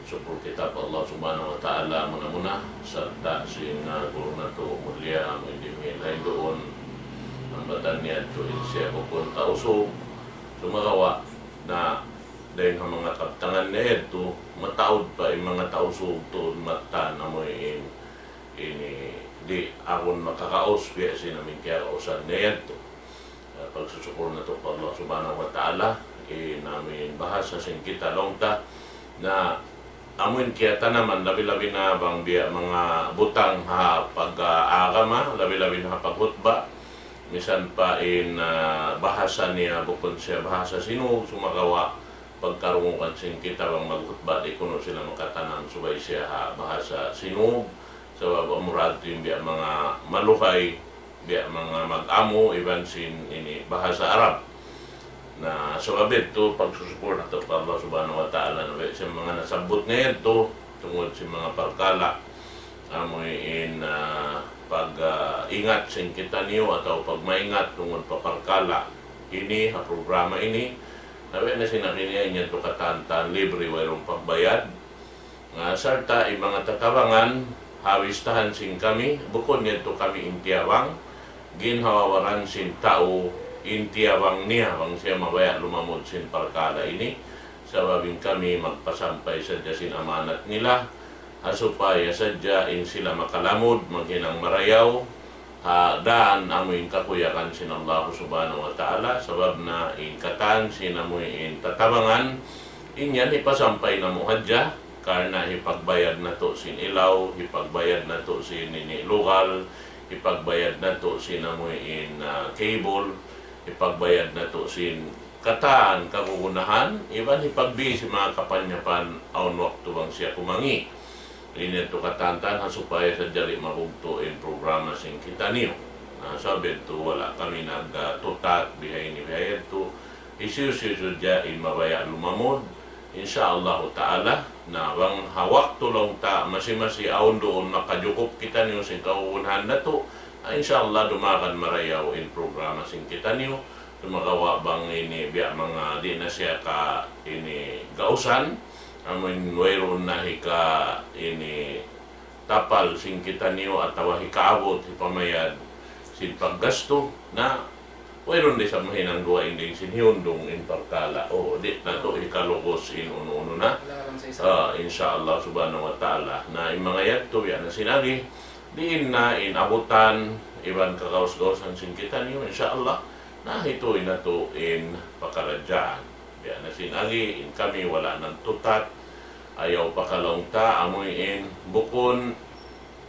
Sukul kita pa Allah Subhanahu wa Ta'ala muna-muna, sarta' sin, ah, guru natu' mulia, amu in di' mi lain duun, hambatan niya yadtu in siya bukun Tausug. Sumagawa' na dayn ha manga kabtangan niya yadtu, mataud pa in manga Tausug tuud mattan amu in ini di' agun makakaus biya' sin amu in kiyakausan niya yadtu. Ah, pagsusukul natu' pa Allah Subhanahu wa Ta'ala, in amu in bahasa sin kita laung ta, na amu in kiyatanaman, labi-labi na bang biya' manga butang ha pag-, ah, agama, labi-labi na ha paghutba, misan pa in, ah, bahasa niya bukun siya bahasa Sinug, sumagawa' pagkarungugan sin kita bang maghutba, di' kunu' sila makatanam subay siya ha bahasa Sinug, sabab amura yadtu in biya' manga maluhay, biya' manga mag-amu, iban sin ini bahasa Arab. Na sabab yadtu, pagsusukul natu' pa Allah Subhanahu wa Ta'ala, na biya' sin manga nasabbut niya yadtu, tungud sin manga parkala', amu in, ah, pag, ah, ingat sin kitaniyu atawa pagmaingat tungud pa parkala' ini, ha programa ini, na biya' na sin agi niya, in yadtu katan-katan libre, wayruun pagbayad. Na sarta' in manga tatabangan, ha bistahan sin kami, bukun yadtu kami in tiyabang, ginhawa-baran sin tau in tiyabang niya, bang siya mabaya' lumamud sin parkala' ini, sabab in kami magpasampay sadja sin amanat nila, ha supaya sadja in sila makalamud, maghinang marayaw, ha daan amu in kakuyagan sin Allah Subhanahu wa Ta'ala, sabab na in katan sin amu in tatabangan, in yan hipasampay namu' hadja, karna' hipagbayad natu' sin ilaw, hipagbayad natu' sin ini lugal, hipagbayad natu' sin amu in, ah, cable, hipagbayad natu' sin katan kagunahan, iban hipagbi sin manga kapanyapan awn waktu bang siya kumangi'. Ini yadtu katan-katan ha supaya sadja di' mabugtu' in programa sin kitaniyu. Na, sabab yadtu wala' kami nagtutat, bihaini, bihayadtu. Hisiyu-siyu sadja in mabaya' lumamud, insya Allahu ta'ala. Na, bang ha waktu laung ta masi-masi awn duun makajukup kitaniyu sin kagunahan natu', ah, insya Allah dumagan marayaw in programa sin kitaniyu. Sumagawa' bang ini biya' manga di' na siya ka ini gausan, amun wayruun na hika ini tapal sin kitaniyu atawa hikaabut hipamayad sin paggastu, na wayruun da isab mahinang dugaing dayn sin hiyundung in parkala'. O, di' natu' hikalugus in unu-unu na. Ah, insya Allah subhanahu wa ta'ala. Na in manga yadtu, biya' na sin agi, diin na in abutan, iban kagaus-gausan sin kitaniyu, insya Allah. Na hituy natu' in pakaradjaan. Biya' na sin agi, in kami wala' nagtutat, ayaw pakalaung ta, amuin bukun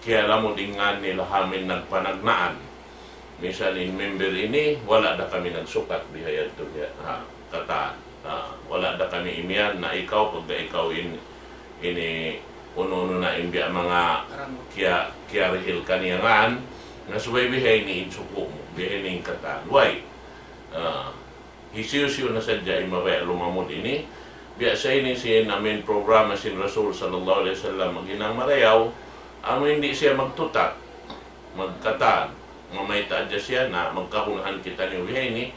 kiyalamud in ngan nila ha amin nagpanagnaan. Misan in member ini, wala' da kami nagsukat bihayadtu biya', ha, katan. Ha, wala' da kami imiyan na ikaw, pagka ikaw in, ini, unu-unu na in biya' manga kiya-, kiyarihil kaniya ngan, na subay bihaini in suku' mu, bihaini in katan. Way? Ah, hisiyu-siyu na sadja in mabaya' lumamud ini. Biya' sa ini sin amin programa sin Rasul sallallahu alayhi wasallam, maghinang marayaw, amu in di' siya magtutat, magkatan, mamayta' hadja siya na magkagunahan kitaniyu bihaini.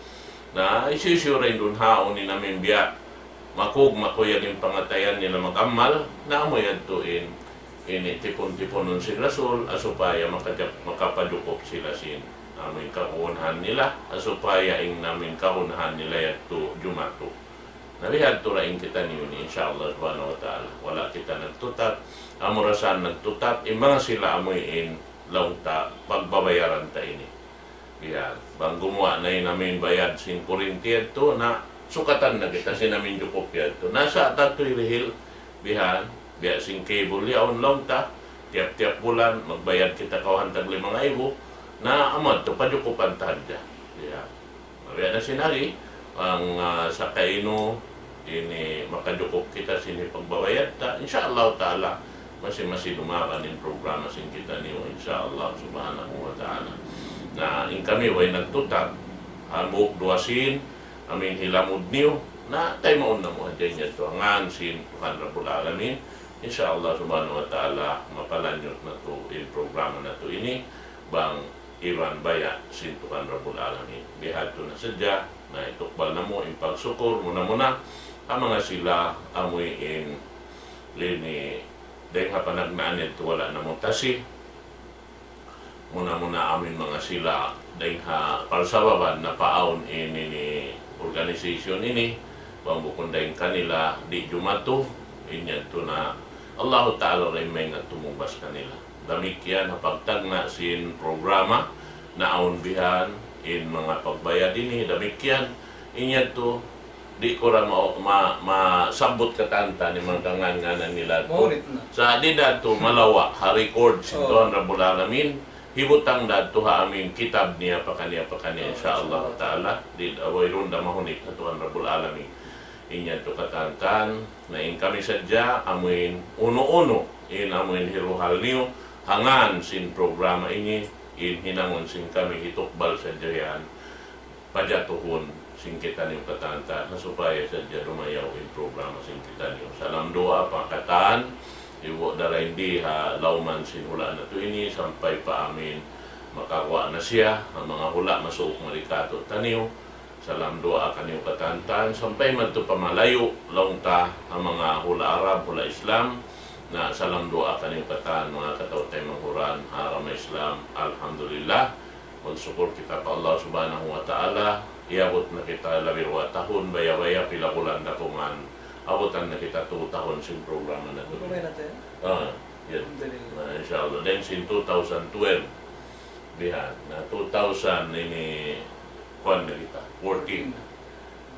Na hisiyu-siyu ra in duun haun in amin biya' makug-, makuyag in pangatayan nila mag-amal, na amu yadtu in ini tipun-tipunun sin Rasul, ha supaya makajap-, makapajukup sila sin amin kagunahan nila, ha supaya in amin kagunahan nila yadtu jumatu. Na bihadtu ra in kitaniyu ini, insya Allah subhanahu wa ta'ala. Wala' kita nagtutap, amura sa nagtutap, in manga sila amuin laung ta, pagbabayaran ta ini. Bihan, bang gumuwa' na in amin bayad sin kurinti yadtu, na sukatan na kita sin amin jukup yadtu. Na sa ta tuud hirihil, bihan, biya' sin cable yaun laung ta, tiyap-tiyap bulan, magbayad kita kawhaan tag lima ngaibu, na amu yadtu, pajukupan ta hadja. Bihan. Biya' na sin agi, bang, ah, sakainu ini makajukup kita sin hipagbabayad ta, insya Allah ta'ala, masi-masi dumagan in programa sin kitaniyu, insya Allah subhanahu wa ta'ala. Na, in kami way nagtutap, hambuuk duwa sin, amin hilamud niyu, na taymaun namu' hadja in yadtu ha ngan sin Tuhan Rabbul Alamin, insya Allah subhanahu wa ta'ala, mapalanyut natu' in programa natu' ini, bang iban baya' sin Tuhan Rabbul Alamin. Bihadtu na sadja, na itukbal namu' in pagsukur, muna-muna, ha manga sila amuin ini, dayn ha panagnaan yadtu wala' namu' tasi. Muna-muna amuin manga sila, dayn ha parsababan napaawn ini, ini organization ini, bang bukun dayn kanila, di' jumatu, in yadtu na Allahu Ta'ala ra in maingat tumugbas kanila. Damikkiyan ha pagtagna' sin programa, naawn bihan in manga pagbayad ini, damikkiyan in yadtu, di' ku ra ma-, ma-, masabbut katan-katan in manga kangan-nganan nila yadtu. Maulit na. Sa' di' da yadtu malawa' ha record sin Tuhan Rabbul Alamin, hibutang da yadtu ha amin kitab niya pakaniya-pakaniya, insya Allah ta'ala, di' da, wayruun da mahunit ha Tuhan Rabbul Alamin. In yadtu katan-katan, na in kami sadja, amuin unu-unu, in amuin hiruhal niyu, ha ngan sin programa ini, in hinangun sin kami hitukbal sadja yan, pajatuhun sin kitaniyu katan-katan, ha supaya sadja dumayaw in programa sin kitaniyu. Salam duwaa pa katan, ibu' da ra in di ha lawman sin hula' natu' ini, sampay pa amin makaguwa' na siya, ha manga hula' masuuk mari kātu'niyu, salam duwaa kaniyu katan-katan, sampay madtu pa malayu', laung ta, ha manga hula' Arab, hula' Islam, na salam duwaa kaniyu katan, manga kataw-taymanghuran, ha agama Islam, alhamdulillah. Magsukul kita pa Allah Subhanahu wa Ta'ala, iyabut na kita labi duwa tahun, baya'-baya' pila bulan da kuman, abutan na kita two tahun sin programa natu'. Ano ba yun natin? Ah, yan. Alhamdulillah. Na, insya Allah. Then, sin two thousand twelve, bihan. Na, two thousand ini, kuwan na kita, fourteen.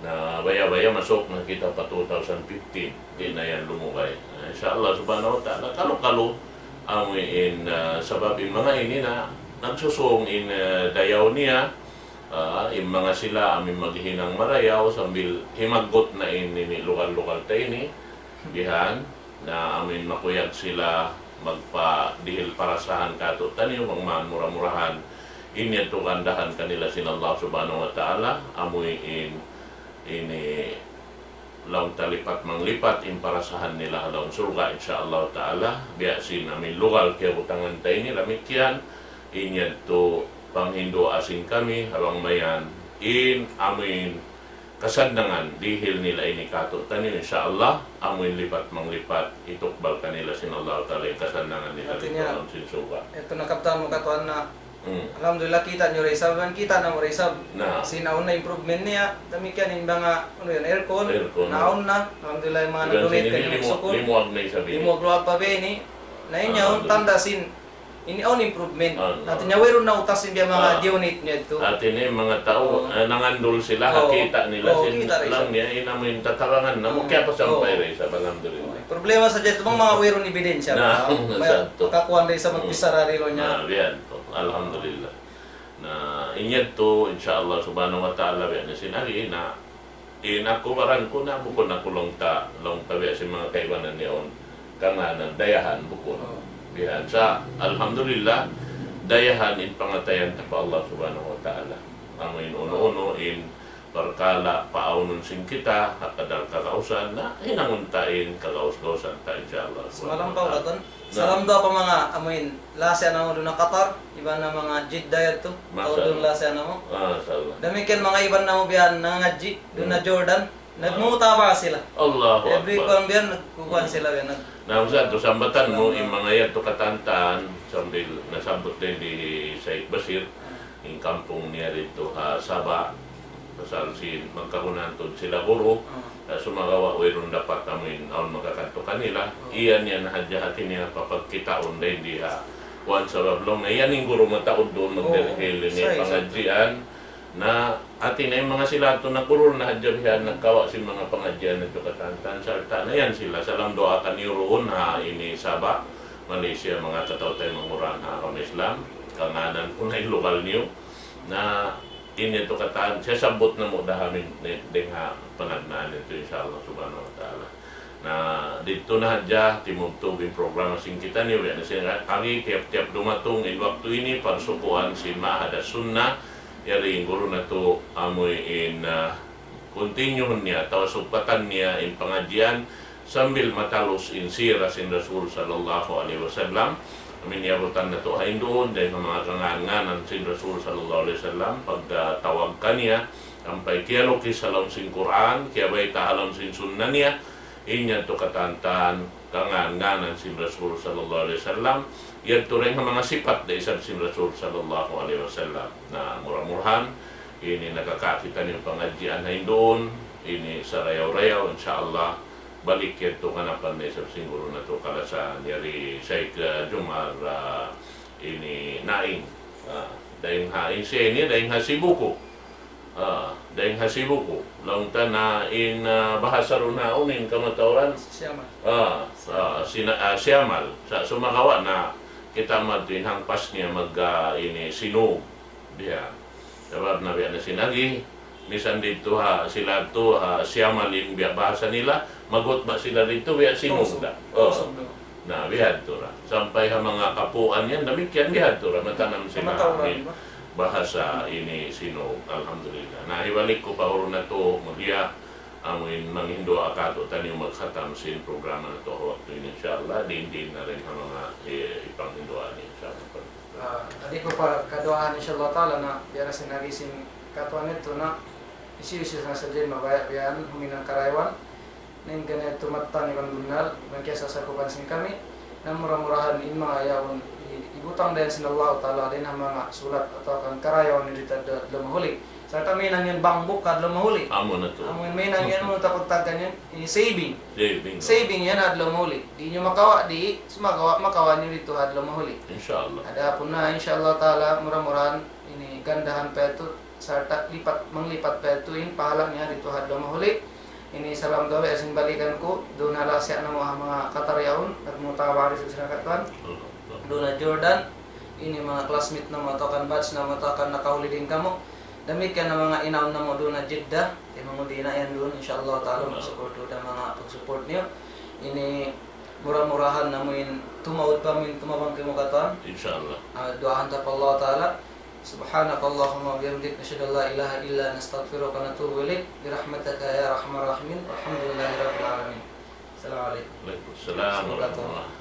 Na, baya'-baya' masuk na kita pa two thousand fifteen. Di' na yan lumugay. Na, insya Allah Subhanahu wa Ta'ala, kalu-kalu, amu in, ah, sabab in manga ini na, nagsusung in, ah, dayaw niya, ah, in manga sila, amu in maghihinang marayaw, sambil himaggut na in ini, lugal-lugal ta ini, bihan, na amu in makuyag sila magpadihil parasahan kātu'niyu, bang man mura-murahan. Ini yadtu kagandahan kanila sin Allah Subhanahu wa Ta'ala, amu in ini laung ta lipat manglipat in parasahan nila ha lawm surga', insya Allah Ta'ala, biya' sin amu in lugal kiyabutangan ta ini, damikkiyan, in yadtu panghindu' sin kami, ha bang mayan, in amu in kasannangan, dihil nila ini kātu'niyu, insya Allah, amu in lipat manglipat, itukbal kanila sin Allah Ta'ala in kasannangan nila ha lawm sin surga'. Hati niya, yadtu na kabtangan mu katuan na, hmm, alhamdulillah, kita' niyu ra isab, kita' namu' ra isab. Na. Sin awn na improvement niya, damikkiyan in manga, unu yan, aircon, aircon, naawn na, alhamdulillah, in manga nag-donate kaniyu, limu-, sukul. Limuwag na isab ini. Limuwag-luwag pa ba ini? Na, in yaun, alhamdulillah, tanda' sin ini awn improvement. Awn, hati niya, awn. Wayruun na utas in biya' manga, ah, di-unit niya yadtu. Hati niya, manga tau, oh, eh, nangandul sila, oh, kita' nila, oh, sin kita' ra isab. Laung niya, in amu in tatabangan namu', oh, kaya pa sampay, oh, ra isab, alhamdulillah. Oh, problema sadja yadtu, manga wayruun ebidensya. Na, manga, sa' yadtu. Makakuan ra isab, hmm, magpisara ra laung niya. Na, biya' yadtu. Alhamdulillah. Na, in yadtu, insya Allah Subhanahu wa Ta'ala, biya' na sin agi, na, in aku baran ku na, bukun aku laung ta, laung ta biya' sin manga kaibanan yaun, kangānan dayahan, bukun. Oh. Bihan sa', alhamdulillah, dayahan in pangatayan ta pa Allah Subhanahu wa Ta'ala. Amu in unu-unu, in parkala' paawnun sin kita, ha kadar kagausan, na hinangun ta in kagaus-gausan ta, insya Allah. Subhanahu wa Ta'ala. Salam pa, Katan. Na. Salam duwaa pa manga, amu in, lasa namu' duun ha Qatar, iban na manga Jeddah yadtu. Masha Allah. Tau duun lasa namu'. Masha Allah. Damikkiyan manga iban namu' biya' nangadji', duun ha, hmm, Jordan. Nagmutaba' sila. Allahu Akbar. Every kuwan biya' nagkukuwan, hmm, sila biya' nag- Na, Ustadz, tu sambatan mu, hmm, in manga yadtu katantan, sambil nasabbut dayn di Sayyid Bashir, hmm, in kampung niya didtu ha Sabah, Pasal sin magkahunan tuud sila guru, ah, sumagawa' wayruun dapat amuin awn makakadtu kanila. Iyan yan hadja hati niya papagkitaun dayn di ha. Kuwan sabab laung niya yan in guru mataud duun magdirihil ini pangadjian. Na hati niya in manga sila tu nagurul na hadja bihan nagkawa' sin manga pangadjian natu' katantan sarta' na yan sila. Salam duwaa kaniyu duun ha ini Sabah, Malaysia, manga kataw-taymanghuran ha agama Islam. Kangānan ku na in lugal niyu. Na ini yadtu katan, siyasabbut namu' da ha amin, ni, dayng ha panagnaan yadtu, insya Allah subhanahu wa ta'ala. Na, didtu na hadja, timubtub in programa sin kitaniyu, biya' na sin agi, tiyap-tiyap dumatung in waktu ini, parsukuan sin Ma'had As-Sunnah, yari in guru natu', amuin, ah, continue niya, atawa sugpatan niya in pangadjian, sambil matalus in sira sin Rasul sallallahu alayhi wasallam. Amuin niyabutan natu' ha yan duun, dayng ha manga kangān-ngānan sin Rasul sallallahu alayhi wasallam, pagtawag kaniya, sampay kiyalukis ha lawm sin Qur'an, kiyabayta' ha lawm sin sunnah niya, in yadtu katantan, kangān-ngānan sin Rasul sallallahu alayhi wasallam, yadtu dayng ha manga sipat da isab sin Rasul sallallahu alayhi wasallam. Na, mura-murahan, ini nakakakita' niyu pangadjian ha yan duun, ini sarayaw-rayaw, insya Allah, balik yadtu kanapan na isab sin guru natu' kalasahan yari Shaykh, ah, Jumar, ah, ini Naing. Ah, dayng ha, in siya ini, dayng ha Sibuko. Ah, dayng ha Sibuko. Laung ta na in, ah, bahasa duun ha unu in kamatauran. Siyamal. Ah, ah, sina-, ah, Siyamal. Sa' sumagawa' na kita' madtu in hangpas niya mag, ah, ini Sinug. Biya'. Sabab na biya' na sin agi, misan didtu ha, sila tu ha, Siyamal in biya' bahasa nila, maghutba sila didtu biya' Sinug da. Oh. Na, bihadtu ra. Sampay ha manga kapuan yan, damikkiyan bihadtu ra. Matanam sila in bahasa ini Sinug. Alhamdulillah. Na, hibalik ku pa guru natu', mulia, amuin manghinduwaa kātu'niyu maghatam sin programa natu' ha waktu ini, insya Allah, diin-diin na dayn ha manga, eh, ipanghinduwaa niyu, insya Allah. Ah, di' ku pa kaduwaan, insya Allah ta'ala, na biya' na sin agi sin katuan yadtu na, hisiyu-siyu na sadja in mabaya' biya' yan, huminang karayawan, na in gana yadtu mattan iban bunnal, iban kiyasakupan sin kami, na mura-murahan in manga yaun, i-, ibutang dayn sin Allah ta'ala, dayn ha manga sulat atawa kan karayawan didtu ha adlaw mahuli. Sarta' mahinang yan bangkuk ha adlaw mahuli. Amu na tuud. Amu in mahinang yan, unu ta pagtawagun yan, in saving. Saving. Saving yan ha adlaw mahuli. Di' niyu makawa', di', sumagawa' makawa' niyu didtu ha adlaw mahuli. Insya Allah. Adapun na, insya Allah ta'ala, mura-murahan, ini gandahan pa yadtu, sarta' lipat, manglipat pa yadtu in pahala' niya didtu ha adlaw mahuli. Ini salam gawi' sin balikan ku, duun ha lasa' namu' ha manga Qatar yaun, nagmutaba'a di sin katuan. Duun ha Jordan, ini manga classmate namu' atawa kan batch namu' atawa kan nakahuli dayn kamu. Damikkiyan na manga inaun namu' duun ha Jeddah, di' mangudi na yan duun, insya Allah ta'ala, magsukul tuud ha manga pag-support niyu. Ini mura-murahan namu' in tumaud pa amin tumabang kamu katan. Insya Allah. Ah, duwaahan ta pa Allah ta'ala. سبحانك اللهم وبحمدك، نشهد أن لا إله إلا أنت، نستغفرك ونتوب إليك، برحمتك يا أرحم الراحمين، والحمد لله رب العالمين. السلام عليكم. Waalaikumsalam warahmatullahi.